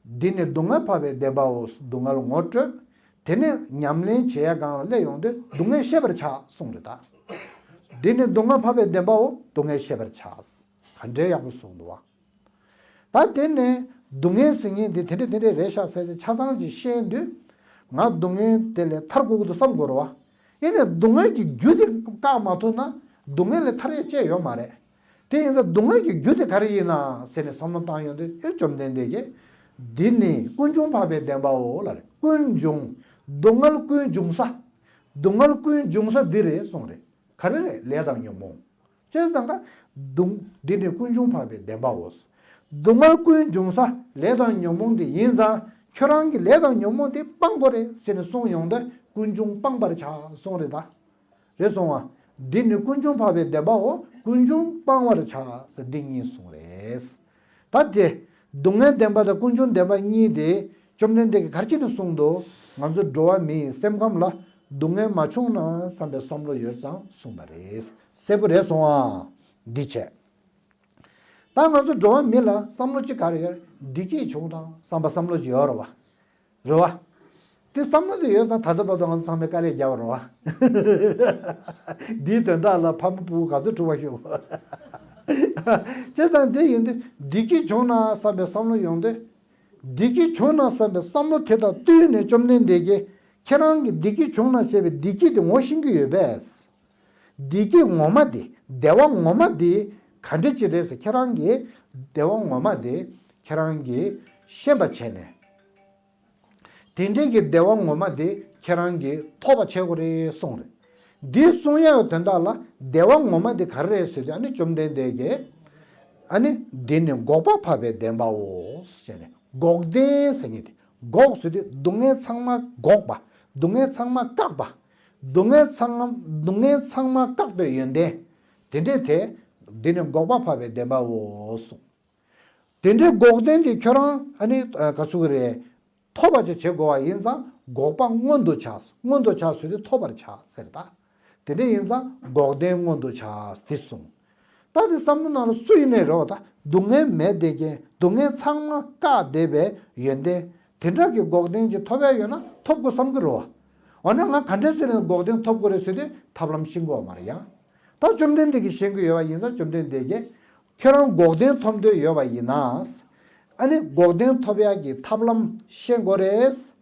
འདི་ནི་སྡུག་བསྔལ་འཕགས་པའི་བདེན་པའོ། སྡུག་བསྔལ་ངོ་སྤྲོད། དེ་ནས་ཉམས་ལེན་བྱེད་ཡ་སྒང་ལ་སླེབས་ཡོང་དུས་སྡུག་བསྔལ་ཤེས་པར་བྱ་གསུངས་རེད་ད། འདི་ནི་སྡུག་བསྔལ་འཕགས་པའི་བདེན་པའོ། སྡུག་བསྔལ་ཤེས་པར་བྱ། ག་འདྲའི་ཡག་པོ་གསུངས་འདུག་བ། ད་དེ་ནས་སྡུག་བསྔལ་ཟེར་མཁན་འདི་དེ་འདྲ་དེ་འདྲ་རེད་ཤག་ཟེར་ཏེ་ཆ་ཚང་ཅིག་ཤེས་དུས། ང་སྡུག་བསྔལ་དེ་ལས་ཐར་དགོས་ཀྱི་འདུག་བསམ་དགོས་རེད་བ། ཡིན་ནའི་སྡུག་བསྔལ་གྱི་རྒྱུ་དེ་བཀག་མ་ཐུབ་ན་སྡུག་བསྔལ་ལས་ཐར་ཡ་ཅི་ཡོད་མ་རེད། དེ་ཡིན་ཙང་སྡུག་བསྔལ་གྱི་རྒྱུ་དེ་ག་རེ་ཡིན་ན་ཟེར་ནས་བསམ་བློ་བཏང་ཡོང་དུས་ཨེ་བཅོམ་ལྡན་འདས་ཀྱིས། འདི་ནི་ཀུན་འབྱུང་འཕགས་པའི་བདེན་པའོ་ལབ་རེད། ཀུན་འབྱུང་། སྡུག་བསྔལ་ཀུན་འབྱུང་ས། སྡུག་བསྔལ་ཀུན་འབྱུང་ས་འདི་རེད་གསུངས་རེད། ག་རེ་རེད། ལས་དང་ཉོན་མོངས། བྱས་ཙང་ཀ་སྡུག་འདི་ནི་ཀུན་འབྱུང་འཕགས་པའི་བདེན་པའོ། སྡུག་བསྔལ་ཀུན་འབྱུང་ས་ལས་དང་ཉོན་མོངས་འདི་ཡིན་ཙང་ཁྱོད་རང་གིས་ལས་དང་ཉོན་མོངས་འདི་སྤང་དགོས་རེད་ཟེར་ནས་གསུངས་ཡོང་དུས་ཀུན་འབྱུང་སྤང་བར་བྱ་གསུངས་རེད་ད། རེད་སོང་བ། འདི་ནི་ཀུན་འབྱུང་འཕགས་པའི་བདེན་པའོ། ཀུན་འབྱུང་སྤང་བར་བྱ་ཟེར་འདི་གཉིས་གསུངས་རེད། ད་དེ། སྡུག་བསྔལ་བདེན་པ་དང་ཀུན་འབྱུང་བདེན་པ་གཉིས་དེ་བཅོམ་ལྡན་འདས་ཀྱིས་ག་རེ་བྱས་ནས་གསུངས་འདུག་ང་ཚོ་འགྲོ་བ་མིའི་སེམས་ཁམས་ལ་སྡུག་བསྔལ་མ་བྱུང་ན་བསམ་པའི་བསམ་བློ་ཡོད་ཙང་གསུངས་པ་རེད། གསལ་པོ་རེད་སོང་ཨ། འདི་བྱས། ད་ང་ཚོ་འགྲོ་བ་མི་ལ་བསམ་བློ་ཅིག་ག་རེ་ཡོད། བདེ་སྐྱིད་བྱུང་དང་བསམ་པ་བསམ་བློ་ཅིག་ཡོད་རེད་བ། རེད་བ། དེ་བསམ་བློ་དེ་ཡོད་ཙང་ད་ཆ་བར་དུ་ང་ཚོ་ཚང་མས་དཀའ་ལས་བརྒྱབ་པ་རེད་བ། འདིའི་དོན་དག་ལ་ཕ་མ་སྤུ་གུ་ག་ཚོད་འཁྲུག་པ་ཤོག་བྱས་ཙང་དེ་ཡིན་དུས་བདེ་སྐྱིད་བྱུང་ན་བསམ་པའི་བསམ་བློ་ཡོང་དུས། བདེ་སྐྱིད་བྱུང་ན་བསམ་པའི་བསམ་བློ་དེ་དང་བསྟུན་ནས་བཅོམ་ལྡན་འདས་ཀྱིས་ཁྱེད་རང་གིས་བདེ་སྐྱིད་བྱུང་ན་ཞེས་པའི་བདེ་སྐྱིད་དེ་ངོ་ཤེས་ཀྱི་ཡོད་པས། བདེ་སྐྱིད་ངོ་མ་དེ་བདེ་བ་ངོ་མ་དེ་ག་འདྲ་ཅིག་རེད་ཟེར་ཁྱེད་རང་གིས་བདེ་བ་ངོ་མ་དེ་ཁྱེད་རང་གིས་ཤེས་པ་བྱས་ནས། དེ་འདྲའི་གི་བདེ་བ་ངོ་མ་དེ་ཁྱེད་རང་གིས་ཐོབ་པ་བྱེད་དགོས་རེད་གསུངས་རེད། འདི་གསུང་ཡག་གི་དོན་དག་ལ་བདེ་བ་ངོ་མ་དེ་ག་རེ་རེད་ཟེར་དུས་ཨ་ནི་བཅོམ་ལྡན་འདས་ཀྱིས། ཨ་ནི་འདི་ནི་འགོག་པ་འཕགས་པའི་བདེན་པའོ་ཟེར་ནས་འགོག་བདེན་ཟེར་མཁན་དེ་འགོག་ཟེར་དུས་སྡུག་བསྔལ་ཚང་མ་འགོག་པ། སྡུག་བསྔལ་ཚང་མ་བཀག་པ། སྡུག་བསྔལ་ཚང་སྡུག་བསྔལ་ཚང་མ་བཀག་པའི་ཡོན་ཏན། དེ་འདྲས་དེ་འདི་ནི་འགོག་པ་འཕགས་པའི་བདེན་པའོ་གསུངས། དེ་འདྲའི་འགོག་བདེན་དེ་ཁྱོད་རང་ཨ་ནི་ག་ཚོད་རེད། ཐོབ་པ་ཅིག་བྱེད་དགོས་པ་ཡིན་ཙང་འགོག་པ་མངོན་དུ་བྱ། མངོན་དུ་བྱ་ཟེར་དུས་ཐོབ་པར་བྱ་ཟེར་ད། དེ་འདྲ་ཡིན་ཙང་འགོག་བདེན་མངོན་དུ་བྱ་འདི་གསུངས། ད་དེ་བསམ་བློ་ནང་ལ་སུ་ཡིན་ནའི་རེད་བ་ད་སྡུག་བསྔལ་མེད་བསྡད་མཁན་སྡུག་བསྔལ་ཚང་མ་བཀག་བསྡད་པའི་ཡོན་ཏན་དེ་འདྲ་གི་འགོག་བདེན་ཅིག་ཐོབ་ཡ་ཡོད་ན་ཐོབ་དགོས་བསམ་གི་རེད་བ། འོ་ན་ང་ག་འདྲས་ཟེར་ནས་འགོག་བདེན་ཐོབ་དགོས་རེད་ཟེར་དུས་ཐབས་ལམ་ཤེས་དགོས་བ་མ་རེད་ཡ། ད་བཅོམ་ལྡན་འདས་ཀྱིས་ཤེས་ཀྱི་ཡོད་པ་ཡིན་ཙང་བཅོམ་ལྡན་འདས་ཀྱིས། ཁྱོད་རང་འགོག་བདེན་ཐོབ་འདོད་ཡོད་པ་ཡིན་ན། ཨ་ནི་འགོག་བདེན་ཐོབ་ཡག་གི་ཐབས་ལམ་ཤེས་དགོས་རེད།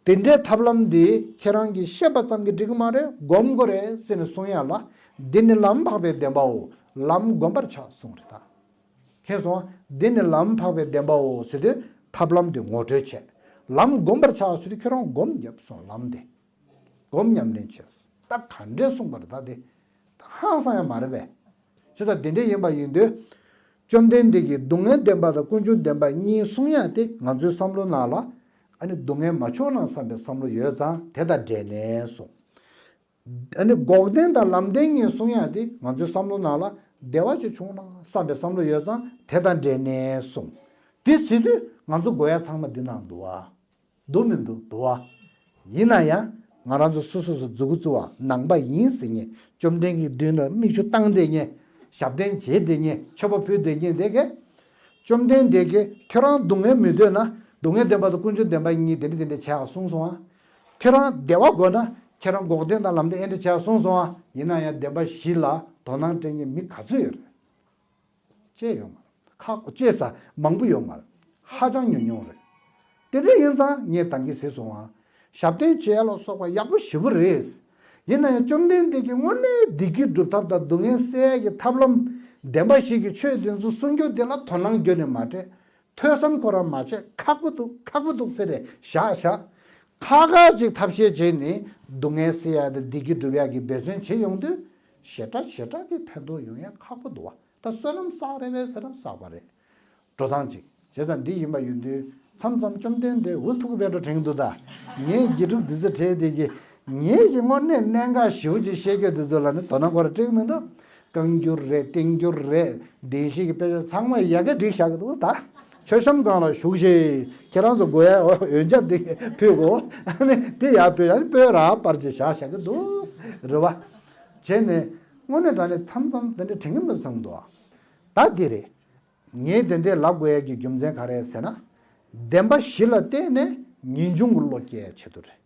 དེ་འདྲའི་ཐབས་ལམ་འདི་ཁྱེད་རང་གིས་ཤེས་པ་ཙམ་གྱིས་འགྲིག་གི་མ་རེད་སྒོམ་དགོས་རེད་ཟེར་ནས་གསུང་ཡག་ལ། འདི་ནི་ལམ་འཕགས་པའི་བདེན་པའོ། ལམ་སྒོམ་པར་བྱ་གསུངས་རེད་ད། མཁྱེན་སོང་། འདི་ནི་ལམ་འཕགས་པའི་བདེན་པའོ་ཟེར་དུས་ཐབས་ལམ་འདི་ངོ་སྤྲོད་བྱས། ལམ་སྒོམ་པར་བྱ་ཟེར་དུས་ཁྱོད་རང་སྒོམ་བརྒྱབ་སོང་ལམ་འདི། སྒོམ་ཉམས་ལེན་བྱས། ད་ག་འདྲས་གསུངས་པ་རེད་ད་དེ། ད་ཧང་སང་ཡ་མ་རེད་པས། བྱས་ཙང་དེ་འདྲས་ཡིན་པ་ཡིན་དུས། བཅོམ་ལྡན་འདས་ཀྱིས་སྡུག་བསྔལ་བདེན་པ་དང་ཀུན་འབྱུང་བདེན་པ་གཉིས་གསུང་ཡ་དེ་ང་ཚོའི་བསམ་བློ་ནང་ལ། ཨ་ནི་སྡུག་བསྔལ་མ་བྱུང་ན་བསམ་པའི་བསམ་བློ་ཡོད་ཙང་དེ་དང་འབྲེལ་ནས་གསུངས། ཨ་ནི་འགོག་བདེན་དང་ལམ་བདེན་གཉིས་གསུང་ཡ་དེ་ང་ཚོའི་བསམ་བློ་ནང་ལ་བདེ་བ་ཅིག་བྱུང་ན་བསམ་པའི་བསམ་བློ་ཡོད་ཙང་དེ་དང་འབྲེལ་ནས་གསུངས། དེ་ཟེར་དུས་ང་ཚོ་དགོས་ཡ་ཚང་མ་འདི་ནང་འདུག་ཨ། འདུག་མི་འདུག་འདུག་ཨ། ཡིན་ན་ཡང་ང་རང་ཚོ་སོ་སོ་སོ་མཛུ་གུ་བཙུགས་པ་ནང་པ་ཡིན་ཟེར་མཁན་བཅོམ་ལྡན་གྱི་མདུན་ལ་མིག་ཆུ་བཏང་བསྡད་མཁན་ཞབས་བརྟན་བྱེད་བསྡད་མཁན་མཆོད་པ་ཕུལ་བསྡད་མཁན་དེ་གས། བཅོམ་ལྡན་འདས་ཀྱིས་ཁྱོད་རང་སྡུག་བསྔལ་མི་འདོད་ན་སྡུག་བསྔལ་བདེན་པ་དང་ཀུན་འབྱུང་བདེན་པ་གཉིས་དེ་འདྲ་དེ་འདྲ་བྱས་ཨ་གསུངས་སོང་ཨ། ཁྱོད་རང་བདེ་བ་དགོས་ན་ཁྱོད་རང་འགོག་བདེན་དང་ལམ་བདེན་ཨེ་འདྲ་བྱས་ཨ་གསུངས་སོང་ཨ། ཡིན་ན་ཡང་བདེན་པ་བཞི་ལ་དོ་སྣང་སྤྲད་མཁན་མི་ག་ཚོད་ཡོད་རེད། ཅེས་ཡོང་མ་རེད། ཁག་པོ་ཅེས་ས་མང་པོ་ཡོང་མ་རེད། ཧ་ཅང་ཉུང་ཉུང་རེད། དེ་འདྲ་ཡིན་ཙང་ངས་ད་གིན་ཟེར་སོང་ཨ། ཞབས་བརྟན་བྱེད་ཡ་ལ་སོགས་པ་ཡག་པོ་ཞེ་པོ་རེད། ཡིན་ན་ཡང་བཅོམ་ལྡན་འདས་ཀྱིས་དངོས་གནས་བདེ་སྐྱིད་སྒྲུབ་ཐབས་དང་སྡུག་བསྔལ་སེལ་ཡ་གི་ཐབས་ལམ་བདེན་པ་བཞི་གི་ཆོས་དེ་ཚོ་གསུང་རྒྱུ་དེ་ལ་དོ་སྣང་བརྒྱབ་ནས་མ་སྤྲད། ཐོས་བསམ་ཁོ་རང་མ་བྱས་ཁག་པོ་འདུག་ཁག་པོ་འདུག་ཟེར་རེ་བཞག་བཞག་ཁ་ཁ་ཅིག་ཐབས་ཤེས་བྱས་ནས་སྡུག་བསྔལ་སེལ་ཡ་དང་བདེ་སྐྱིད་སྒྲུབ་ཡ་གི་འབད་བརྩོན་བྱེད་ཡོང་དུས་ཞེ་དྲག་ཞེ་དྲག་གི་ཕན་ཐོགས་ཡོང་ཡ་ཁག་པོ་འདུག་བ། ད་བསོད་ནམས་བསགས་རེད་པས་ཟེར་ན་བསགས་པ་རེད། འགྲོ་སྟངས་ཅིག་བྱས་ཙང་འདི་ཡིན་པ་ཡིན་དུས་ མཚམས་མཚམས་བཅོམ་ལྡན་འདས་འུ་ཐུག་པའི་འགྲོ་དྲན་འདུག་ད། ངས་དགེ་ཕྲུག་འདི་ཚོ་ཁྲིད་དེ་གི། ངས་ཀྱི་དངོས་གནས་གནད་འགག་ཞེ་པོ་ཅིག་བཤད་རྒྱུ་འདི་ཚོ་ལ་ནི་དོ་སྣང་ཁོ་ར་སྤྲད་ཀྱི་མི་འདུག། བཀའ་འགྱུར་རེད། བསྟན་འགྱུར་རེད། བདེན་བཞི་གི་དཔེ་ཆ་ཚང་མ་ཡ་གི་བསྒྲིགས་བཞག་གི་འདུག་ད། མཆོད་བཤམས་སྒང་ལ་བཞུགས་ཤིག། ཁྱེད་རང་ཚོ་དགོས་ཡ་འོ་འོན་ཆ་འདི་ཕུལ་གོ། ཨ་ནི་དེ་ཡར་ཕུལ། ཨ་ནི་སྤོས་ར་པར་ཅིག་བཞག་བཞག་གི་འདུག། རེད་བ། བྱས་ནས་དངོས་གནས་དྲང་གནས་མཚམས་མཚམས་དེ་འདྲ་དྲན་གྱི་མི་འདུག་བསམ་འདུག། ད་འདི་རེད། ངས་དེ་འདྲའི་ལབ་དགོས་ཡ་གི་རྒྱུ་མཚན་ག་རེ་ཟེར་ན། བདེན་པ་བཞི་ལ་བརྟེན་ནས་ངེས་འབྱུང་གི་བློ་སྐྱེ་ཡ་ཆེད་དུ་རེད།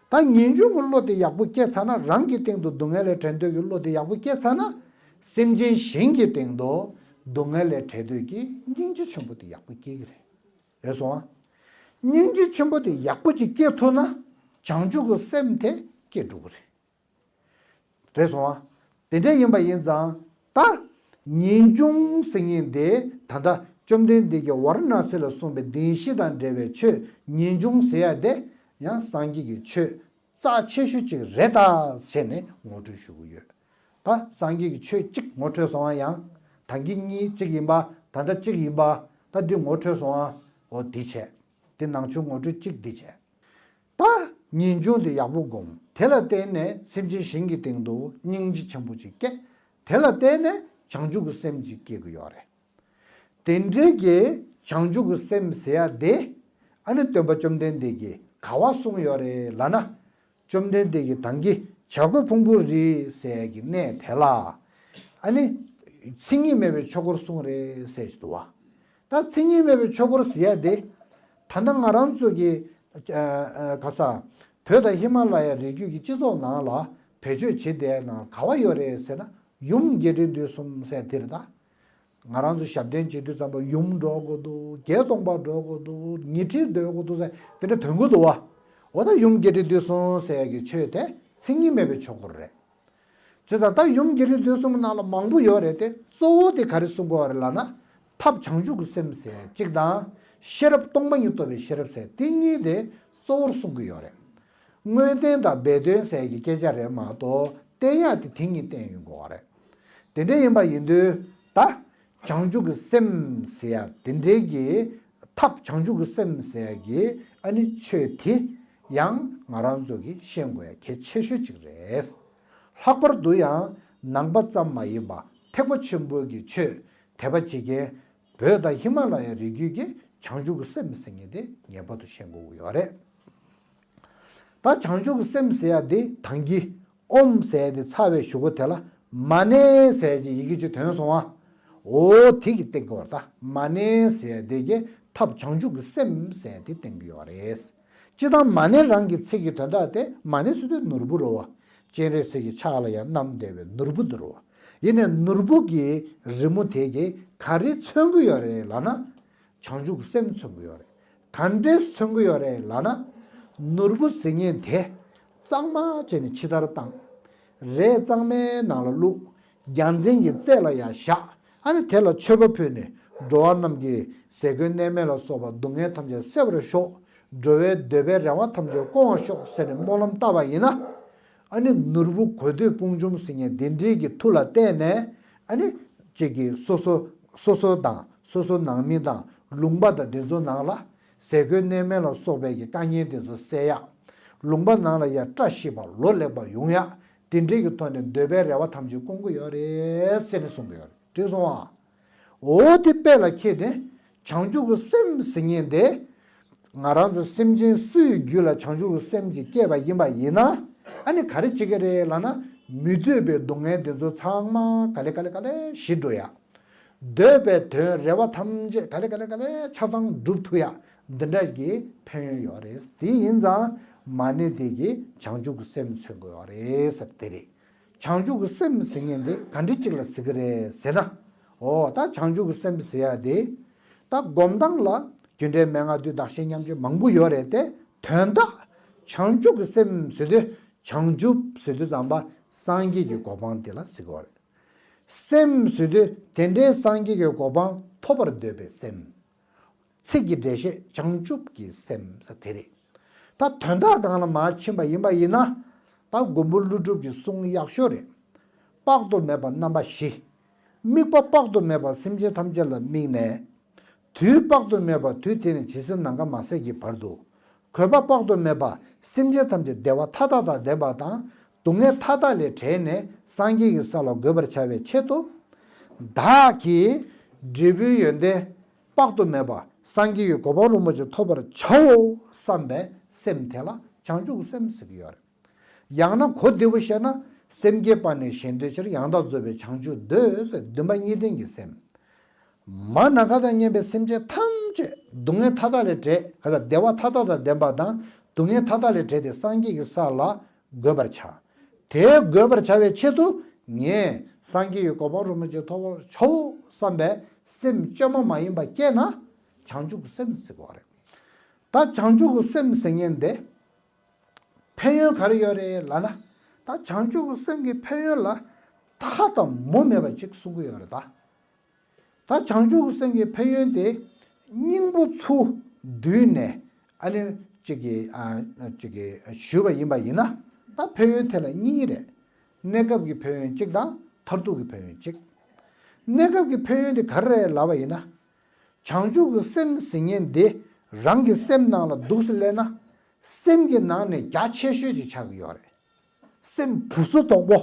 ད་ངེས་འབྱུང་གི་བློ་དེ་ཡག་པོ་སྐྱེས་ཚར་ན། རང་གི་སྟེང་དུ་སྡུག་བསྔལ་ལས་བྲལ་འདོད་ཀྱི་བློ་དེ་ཡག་པོ་སྐྱེས་ཚར་ན། སེམས་ཅན་གཞན་གྱི་སྟེང་དུ་སྡུག་བསྔལ་ལས་བྲལ་འདོད་ཀྱི་སྙིང་རྗེ་ཆེན་པོ་དེ་ཡག་པོ་སྐྱེ་གི་རེད། རེད་སོང་ཨ། སྙིང་རྗེ་ཆེན་པོ་དེ་ཡག་པོ་ཅིག་སྐྱེ་ཐུབ་ན། བྱང་ཆུབ་ཀྱི་སེམས་དེ་སྐྱེ་འགྲོ་གི་རེད། རེད་སོང་ཨ། དེ་འདྲ་ཡིན་པ་ཡིན་ཙང་། ད་ངེས་འབྱུང་ཟེར་མཁན་དེ་ད་ལྟ་བཅོམ་ལྡན་འདས་ཀྱིས་ཝཱ་ར་ཎ་སི་ལ་གསུངས་པའི་བདེན་བཞི་དང་འབྲེལ་བའི་ཆོས་ངེས་འབྱུང་ཟེར་ཡ་དེ་ཡང་སངས་རྒྱས་ཀྱི་ཆོས་རྩ་ཆེ་ཤོས་གཅིག་རེད་ད་བྱས་ནས་ངོ་སྤྲོད་ཞུ་གི་ཡོད། ད་སངས་རྒྱས་ཀྱི་ཆོས་གཅིག་ངོ་འཕྲོད་སོང་བ་ཡང་། ད་གིན་གཉིས་གཅིག་ཡིན་པ། ད་ལྟ་གཅིག་ཡིན་པ། ད་འདི་ངོ་འཕྲོད་སོང་བ། འོ་འདི་བྱས། འདི་ནང་ཆོས་ངོ་སྤྲོད་གཅིག་འདི་བྱས། ད་ངེས་འབྱུང་དེ་ཡག་པོ་སྒོམ། དེ་ལ་བརྟེན་ནས་སེམས་ཅན་གཞན་གྱི་སྟེང་དུ་སྙིང་རྗེ་ཆེན་པོ་ཅིག་སྐྱེ། དེ་ལ་བརྟེན་ནས་བྱང་ཆུབ་ཀྱི་སེམས་ཅིག་སྐྱེ་གི་ཡོད་རེད། དེ་འདྲའི་གི་བྱང་ཆུབ་ཀྱི་སེམས་ཟེར་ཡ་དེ། ཨ་ནི་སྟོན་པ་བཅོམ་ལྡན་འདས་ཀྱིས་ག་བ་གསུངས་ཡོད་རེད་ལབ་ན། བཅོམ་ལྡན་འདས་ཀྱིས་ད་གིན་བྱ་རྒོད་ཕུང་པོའི་རི་ཟེར་ཡ་གི་གནས་དེ་ལ། ཨ་ནི་མཚན་ཉིད་མེད་པའི་ཆོས་འཁོར་གསུངས་རེད་ཟེར་གྱི་འདུག་བ། ད་མཚན་ཉིད་མེད་པའི་ཆོས་འཁོར་ཟེར་ཡ་དེ། ད་ལྟ་ང་རང་ཚོ་གི་ཨ་ཨ་ག་ས་བོད་དང་ཧི་མ་ལ་ཡ་རི་རྒྱུད་ཀྱི་སྤྱི་ཚོགས་ནང་ལ་བེད་སྤྱོད་བྱེད་བསྡད་ནང་ག་བ་ཡོད་རེད་ཟེར་ན། ཡུམ་རྒྱས་འབྲིང་བསྡུས་གསུམ་ཟེར་དེ་རེད་ད། ང་རང་ཚོ་ཞབས་བརྟན་བྱེད་དུས་ཙམ་པ་ཡུམ་འགྲོ་དགོས་འདུག། བརྒྱད་སྟོང་པ་འགྲོ་དགོས་འདུག། ཉི་ཁྲི་སྡོད་དགོས་འདུག་ཟེར་དེ་འདྲ་དོན་གོ་འདུག་བ། འོ་ད་ཡུམ་རྒྱས་འབྲིང་བསྡུས་གསུམ་ཟེར་ཡ་གི་ཆོས་དེ་མཚན་ཉིད་མེད་པའི་ཆོས་འཁོར་རེད། བྱས་ཙང་ད་ཡུམ་རྒྱས་འབྲིང་བསྡུས་གསུམ་ནང་ལ་མང་པོ་ཡོད་རེད་དེ། གཙོ་བོ་དེ་ག་རེ་གསུང་གི་ཡོད་རེད་ལབ་ན། ཐབས་བྱང་ཆུབ་ཀྱི་སེམས་ཟེར་གཅིག་དང་། ཤེས་རབ་སྟོང་པ་ཉིད་རྟོགས་པའི་ཤེས་རབ་ཟེར་དེ་གཉིས་དེ་གཙོ་བོར་གསུང་གི་ཡོད་རེད། དངོས་བསྟན་དང་སྦས་དོན་ཟེར་གྱི་སྐད་ཆ་རེད་མ་གཏོགས། བསྟན་ཡག་དེ་དེ་གཉིས་བསྟན་ཡོང་གི་ཡོད་རེད། དེ་འདྲ་ཡིན་པ་ཡིན་དུས་ད། བྱང་ཆུབ་ཀྱི་སེམས་ཟེར་ཡ་དེ་འདྲའི་གི། ཐབས་བྱང་ཆུབ་ཀྱི་སེམས་ཟེར་ཡ་གི་ཨ་ནི་ཆོས་དེ་ཡང་ང་རང་ཚོ་གིས་ཤེས་དགོས་ཡ་གལ་ཆེ་ཤོས་གཅིག་རེད། ལྷག་པར་དུ་ཡང་ནང་པ་ཙམ་མ་ཡིན་པ་ཐེག་པ་ཆེན་པོའི་གི་ཆོས་དད་པ་བྱེད་མཁན་བོད་དང་ཧི་མ་ལ་ཡ་རི་རྒྱུད་ཀྱི་བྱང་ཆུབ་ཀྱི་སེམས་ཟེར་མཁན་དེ་ངེས་པར་དུ་ཤེས་དགོས་ཀྱི་ཡོད་རེད། ད་བྱང་ཆུབ་ཀྱི་སེམས་ཟེར་ཡ་འདི་ད་གིན་ཨོཾ་ཟེར་ཡ་འདི་ཚར་བའི་གཞུག་གུ་དེ་ལ་མ་ཎི་ཟེར་གྱི་ཡི་གེ་གཅིག་ཐོན་སོང་བ། འོ་དེ་གི་སྟེང་གོ་ད་མ་ཎི་ཟེར་ཡ་འདི་གི་ཐབས་བྱང་ཆུབ་ཀྱི་སེམས་ཟེར་ཡ་འདི་སྟེང་གི་ཡོད་རེད། སྤྱིར་བཏང་མ་ཎི་རང་གི་ཚིག་གི་དོན་དག་དེ་མ་ཎི་ཟེར་དུས་ནོར་བུ་རེད་བ། སྤྱན་རས་གཟིགས་ཀྱི་ཕྱག་ལ་ཡང་བསྣམས་བསྡད་པའི་ནོར་བུ་འདི་རེད་བ། ཡིན་ནའི་ནོར་བུ་གི་རི་མོ་དེ་གིས་ག་རེ་མཚོན་གྱི་ཡོད་རེད་ལབ་ན། བྱང་ཆུབ་ཀྱི་སེམས་མཚོན་གྱི་ཡོད་རེད། ག་འདྲས་མཚོན་གྱི་ཡོད་རེད་ལབ་ན། ནོར་བུ་ཟེར་མཁན་དེ་གཙང་མ་བྱས་ནས་ཕྱི་བདར་བཏང་། རས་གཙང་མའི་ནང་ལ་བླུགས། རྒྱལ་མཚན་གྱི་རྩེ་ལ་ཡར་བཞག། ཨ་ནི་དེ་ལ་མཆོད་པ་ཕུལ་ནས། འགྲོ་བ་རྣམས་ཀྱི་ཟས་གོས་གནས་མལ་ལ་སོགས་པ་སྡུག་བསྔལ་ཐམས་ཅད་སེལ་བར་ཤོག། འགྲོ་བའི་འདོད་པའི་རེ་བ་ཐམས་ཅད་སྐོང་བར་ཤོག་ཟེར་ནས་སྨོན་ལམ་བཏབ་པ་ཡིན་ན། ཨ་ནི་ནོར་བུ་དགོས་འདོད་དཔུང་འཇོམས་ཟེར་མཁན་དེ་འདྲའི་གི་མཐུ་ལ་བརྟེན་ནས། ཨ་ནི་གཅིག་གིས་སོ་སོ་སོ་སོ་དང་སོ་སོ་ནང་མི་དང་ལུང་པ་དང་དེ་ཚོ་ནང་ལ་ཟས་གོས་གནས་མལ་ལ་སོགས་པའི་གི་དཀའ་ངལ་དེ་ཚོ་སེལ་ཡག། ལུང་པ་ནང་ལ་ཡ་བཀྲ་ཤིས་པ་ལོ་ལེགས་པ་ཡོང་ཡག། དེ་འདྲའི་གི་ཐོག་ནས་འདོད་པའི་རེ་བ་ཐམས་ཅད་སྐོང་གི་ཡོད་རེད་ཟེར་ནས་གསུང་གི་ཡོད་རེད། འགྲིག་སོང་ཨ། འོ་དེ་དཔེ་ལ་ཁྱེད་དེ། བྱང་ཆུབ་ཀྱི་སེམས་ཟེར་མཁན་དེ། ང་རང་ཚོ་སེམས་ཅན་སུའི་རྒྱུད་ལ་བྱང་ཆུབ་ཀྱི་སེམས་ཅིག་སྐྱེས་པ་ཡིན་པ་ཡིན་ན། ཨ་ནི་ག་རེ་བྱེད་ཀྱི་རེད་ལབ་ན། མི་འདོད་པའི་སྡུག་བསྔལ་དེ་ཚོ་ཚང་མ་ག་ལེ་ག་ལེ་ག་ལེ་ཞི་འགྲོ་ཡ། འདོད་པའི་དོན་རེ་བ་ཐམས་ཅད་ག་ལེ་ག་ལེ་ག་ལེ་ཆ་ཚང་འགྲུབ་ཐུབ་ཡ། འདི་འདྲ་གི་ཕན་ཡོན་ཡོད་རེད། དེ་ཡིན་ཙང་མ་ཎི་དེ་གིས་བྱང་ཆུབ་ཀྱི་སེམས་མཚོན་གྱི་ཡོད་རེད་ཟེར་དེ་རེད། བྱང་ཆུབ་ཀྱི་སེམས་ཟེར་མཁན་དེ་ག་འདྲ་ཅིག་ལ་ཟེར་གི་རེད་ཟེར་ན། འོ་ད་བྱང་ཆུབ་ཀྱི་སེམས་ཟེར་ཡ་དེ། ད་སྒོམ་སྟངས་ལ་རྒྱུ་འབྲས་མན་ངག་བདུན་བདག་གཞན་མཉམ་བརྗེ་མང་པོ་ཡོད་རེད་དེ། དོན་དག་བྱང་ཆུབ་ཀྱི་སེམས་ཟེར་དུས་བྱང་ཆུབ་ཟེར་དུས་ཙམ་པ་སངས་རྒྱས་ཀྱི་གོ་འཕང་དེ་ལ་ཟེར་གི་ཡོད་རེད། སེམས་ཟེར་དུས་དེ་འདྲའི་སངས་རྒྱས་ཀྱི་གོ་འཕང་ཐོབ་པར་འདོད་པའི་སེམས། ཚིག་གི་འགྲེལ་བཤད་བྱང་ཆུབ་ཀྱི་སེམས་ཟེར་དེ་རེད། ད་དོན་དག་སྒང་ལ་མར་ཕྱིན་པ་ཡིན་པ་ཡིན་ན། ད་མགོན་པོ་ཀླུ་སྒྲུབ་ཀྱི་གསུང་ཡག་ཤོས་རེད། དཔག་ཏུ་མེད་པ་རྣམ་པ་བཞི། དམིགས་པ་དཔག་ཏུ་མེད་པ་སེམས་ཅན་ཐམས་ཅད་ལ་དམིགས་ནས། དུས་དཔག་ཏུ་མེད་པ་དུས་དེ་ནས་ཇི་སྲིད་ནམ་མཁའ་མ་ཟད་ཀྱི་བར་དུ། གོས་པ་དཔག་ཏུ་མེད་པ་སེམས་ཅན་ཐམས་ཅད་བདེ་བ་མཐའ་དག་དང་ལྡན་པ་དང་སྡུག་བསྔལ་མཐའ་དག་ལས་བྲལ་ནས་སངས་རྒྱས་ཀྱི་ས་ལ་འགོད་པར་བྱ་བའི་ཆེད་དུ། བདག་གིས་འབྲས་བུའི་ཡོན་ཏན་དཔག་ཏུ་མེད་པ་སངས་རྒྱས་ཀྱི་གོ་འཕང་རིན་པོ་ཆེ་ཐོབ་པར་བྱའོ་བསམ་པའི་སེམས་དེ་ལ་བྱང་ཆུབ་ཀྱི་སེམས་ཟེར་གྱི་ཡོད་རེད། ཡང་ན་གོ་བདེ་པོ་བཤད་ན། སེམས་བསྐྱེད་པ་ནི་གཞན་དོན་ཕྱིར། ཡང་དག་རྫོགས་པའི་བྱང་ཆུབ་འདོད་ཟེར་འདུན་པ་གཉིས་ལྡན་གྱི་སེམས། མ་ནམ་མཁའ་དང་མཉམ་པའི་སེམས་ཅན་ཐམས་ཅད་སྡུག་བསྔལ་མཐའ་དག་ལས་བྲལ། ག་ས་བདེ་བ་མཐའ་དག་དང་ལྡན་པ་དང་སྡུག་བསྔལ་མཐའ་དག་ལས་བྲལ་ཏེ་སངས་རྒྱས་ཀྱི་ས་ལ་འགོད་པར་བྱ། དེ་འགོད་པར་བྱ་བའི་ཆེད་དུ་ངས་སངས་རྒྱས་ཀྱི་གོ་འཕང་རིན་པོ་ཆེ་ཐོབ་པར་བྱའོ་བསམ་པའི་སེམས་བཅོས་མ་མ་ཡིན་པ་སྐྱེས་ན་བྱང་ཆུབ་ཀྱི་སེམས་ཟེར་གྱི་ཡོད་རེད། ད་བྱང་ཆུབ་ཀྱི་སེམས་ཟེར་མཁན་དེ། ཕན་ཡོན་ག་རེ་ཡོད་རེད་ལབ་ན། ད་བྱང་ཆུབ་ཀྱི་སེམས་ཀྱི་ཕན་ཡོན་ལ་མཐའ་དང་མུ་མེད་པ་ཅིག་གསུང་གི་ཡོད་རེད་ད། ད་བྱང་ཆུབ་ཀྱི་སེམས་ཀྱི་ཕན་ཡོན་དེ་སྙིང་པོ་ཚུར་བསྡུས་ནས་ཨ་ནི་གཅིག་གིས་ཨ་གཅིག་གིས་ཞུས་པ་ཡིན་པ་ཡིན་ན། ད་ཕན་ཡོན་དེ་ལ་གཉིས་རེད། གནས་སྐབས་ཀྱི་ཕན་ཡོན་གཅིག་དང་མཐར་ཐུག་གི་ཕན་ཡོན་གཅིག་གནས་སྐབས་ཀྱི་ཕན་ཡོན་དེ་ག་རེ་རེད་ལབ་པ་ཡིན་ན། བྱང་ཆུབ་ཀྱི་སེམས་ཟེར་མཁན་དེ་རང་གི་སེམས་ནང་ལ་འདུག་སེ་སླེབས་ན། སེམས་ཀྱི་ནང་ནས་རྒྱ་ཆེ་ཤོས་ཅིག་ཆགས་ཀྱི་ཡོད་རེད། སེམས་བུ་སུ་དོག་པོ།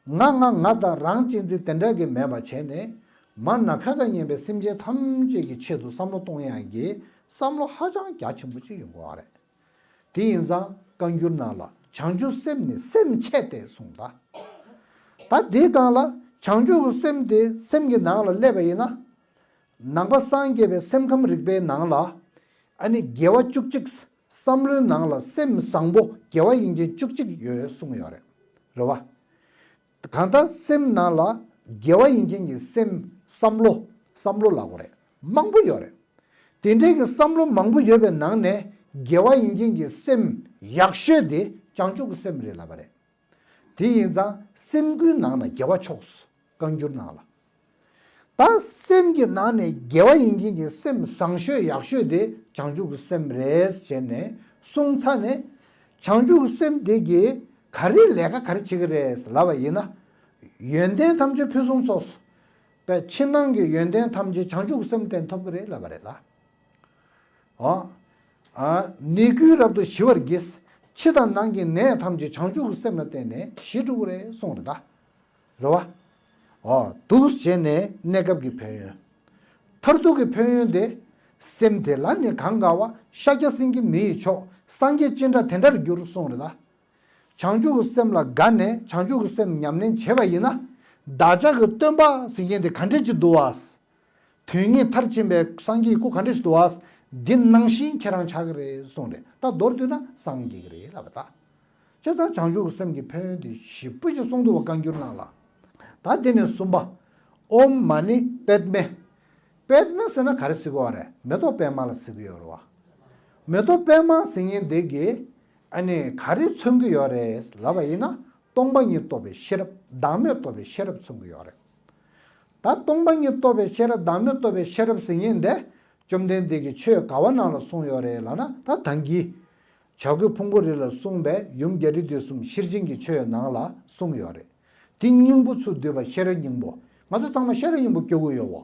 ང་ང་ང་དང་རང་གཅེས་འཛིན་དེ་འདྲ་གི་མེད་པ་བྱས་ནས། མ་ནམ་མཁའ་དང་མཉམ་པའི་སེམས་ཅན་ཐམས་ཅད་ཀྱི་ཆེད་དུ་བསམ་བློ་གཏོང་ཡག་གི་བསམ་བློ་ཧ་ཅང་རྒྱ་ཆེན་པོ་ཅིག་ཡོང་གི་ཡོད་རེད། དེ་ཡིན་ཙང་བཀའ་འགྱུར་ནང་ལ་བྱང་ཆུབ་སེམས་ནི་སེམས་ཆེ་སྟེ་གསུངས་ད། ད་དེའི་སྒང་ལ་བྱང་ཆུབ་ཀྱི་སེམས་དེ་སེམས་ཀྱི་ནང་ལ་སླེབས་པ་ཡིན་ན། ནང་པ་སངས་རྒྱས་པའི་སེམས་ཁམས་རིག་པའི་ནང་ལ། ཨ་ནི་དགེ་བ་བཅུ་གཅིག་བསམ་བློའི་ནང་ལ་སེམས་བཟང་པོ་དགེ་བ་ཡིན་མཁན་བཅུ་གཅིག་ཡོད་གསུངས་ཡོད་རེད། རེད་བ། གང་ལྟར་སེམས་ནང་ལ་དགེ་བ་ཡིན་མཁན་གྱི་སེམས་བསམ་བློ་བསམ་བློ་ལབ་དགོས་རེད། མང་པོ་ཡོད་རེད། དེ་འདྲའི་གི་བསམ་བློ་མང་པོ་ཡོད་པའི་ནང་ནས་དགེ་བ་ཡིན་མཁན་གྱི་སེམས་ཡག་ཤོས་དེ་བྱང་ཆུབ་ཀྱི་སེམས་རེད་ལབ་པ་རེད། དེ་ཡིན་ཙང་སེམས་ཀུན་ནང་ན་དགེ་བ་མཆོག་བཀའ་འགྱུར་ནང་ལ། ད་སེམས་ཀྱི་ནང་ནས་དགེ་བ་ཡིན་མཁན་གྱི་སེམས་བཟང་ཤོས་ཡག་ཤོས་དེ་བྱང་ཆུབ་ཀྱི་སེམས་རེད་ཟེར་ནས་གསུངས་ཚར་ནས། བྱང་ཆུབ་ཀྱི་སེམས་དེ་གིས་ག་རེ་ལས་ཀ་ག་རེ་བྱེད་ཀྱི་རེད་ལབ་པ་ཡིན་ན། ཡོན་ཏན་ཐམས་ཅད་ཕུན་སུམ་ཚོགས། པའི་ཕྱི་ནང་གི་ཡོན་ཏན་ཐམས་ཅད་བྱང་ཆུབ་ཀྱི་སེམས་བརྟེན་ཐོབ་ཀྱི་རེད་ལབ་པ་རེད་ད། འོ། ཨ། ནད་ཀུན་རབ་ཏུ་ཞི་བར་བགྱི། ཕྱི་དང་ནང་གི་ནད་ཐམས་ཅད་བྱང་ཆུབ་ཀྱི་སེམས་ལ་བརྟེན་ནས་ཞི་འགྲོ་གི་རེད་གསུངས་རེད་ད། རེད་བ། འོ། འདུག་བྱས་ནས་གནས་སྐབས་ཀྱི་ཕན་ཡོན། མཐར་ཐུག་གི་ཕན་ཡོན་དེ། སེམས་དེ་ལ་ནི་གང་དགའ་བ། ཤཱཀྱ་སེང་གེ་མི་ཡི་མཆོག་སངས་རྒྱས་ཅི་འདྲ་དེ་འདྲར་འགྱུར་གསུངས་རེད་ད། བྱང་ཆུབ་ཀྱི་སེམས་ལ་དགའ་ནས་བྱང་ཆུབ་ཀྱི་སེམས་ཉམས་ལེན་བྱས་པ་ཡིན་ན། བདག་ཅག་གི་སྟོན་པ་ཟེར་མཁན་དེ་ག་འདྲས་ཅིག་འདུག་བ། དོན་གཉིས་མཐར་ཕྱིན་པའི་སངས་རྒྱས་ཀྱི་སྐུ་ག་འདྲས་ཞིག་འདུག་བ། འདི་ནང་བཞིན་ཁྱེད་རང་ཆགས་ཀྱི་རེད་གསུངས་རེད། ད་མདོར་བསྡུས་ན་སངས་རྒྱས་ཀྱི་རེད་ལབ་པ་ད། བྱས་ཙང་བྱང་ཆུབ་ཀྱི་སེམས་ཀྱི་ཕན་ཡོན་དེ་ཞེ་པོ་ཅིག་གསུངས་འདུག་བ་བཀའ་འགྱུར་ནང་ལ། ད་དེ་ནས་གསུམ་པ། ཨོཾ་མ་ཎི་པདྨེ། པདྨེ་ཟེར་ན་ག་རེ་ཟེར་གྱི་ཡོད་རེད། མེ་ཏོག་པད་མ་ལ་ཟེར་གྱི་ཡོད་རེད་བ། མེ་ཏོག་པད་མ་ཟེར་མཁན་དེ་གིས་ཨ་ནི་ག་རེ་མཚོན་གྱི་ཡོད་རེད་ལབ་པ་ཡིན་ན། སྟོང་པ་ཉིད་རྟོགས་པའི་ཤེས་རབ་བདག་མེད་རྟོགས་པའི་ཤེས་རབ་མཚོན་གྱི་ཡོད་རེད། ད་སྟོང་པ་ཉིད་རྟོགས་པའི་ཤེས་རབ་བདག་མེད་རྟོགས་པའི་ཤེས་རབ་ཟེར་མཁན་དེ། བཅོམ་ལྡན་འདས་ཀྱིས་ཆོས་ག་བ་ནང་ལ་གསུངས་ཡོད་རེད་ལབ་ན། ད་ད་གིན་བྱ་རྒོད་ཕུང་པོ་རི་ལ་གསུངས་པའི་ཡུམ་རྒྱལ་རིགས་དུས་གསུམ་ཤེར་ཕྱིན་གྱི་ཆོས་ནང་ལ་གསུངས་ཡོད་རེད། དེ་སྙིང་པོ་ཚུར་བསྡུས་པ་ཤེས་རབ་སྙིང་པོ། ང་ཚོ་ཚང་མ་ཤེས་རབ་སྙིང་པོ་སྐྱོར་གྱི་ཡོད་བ།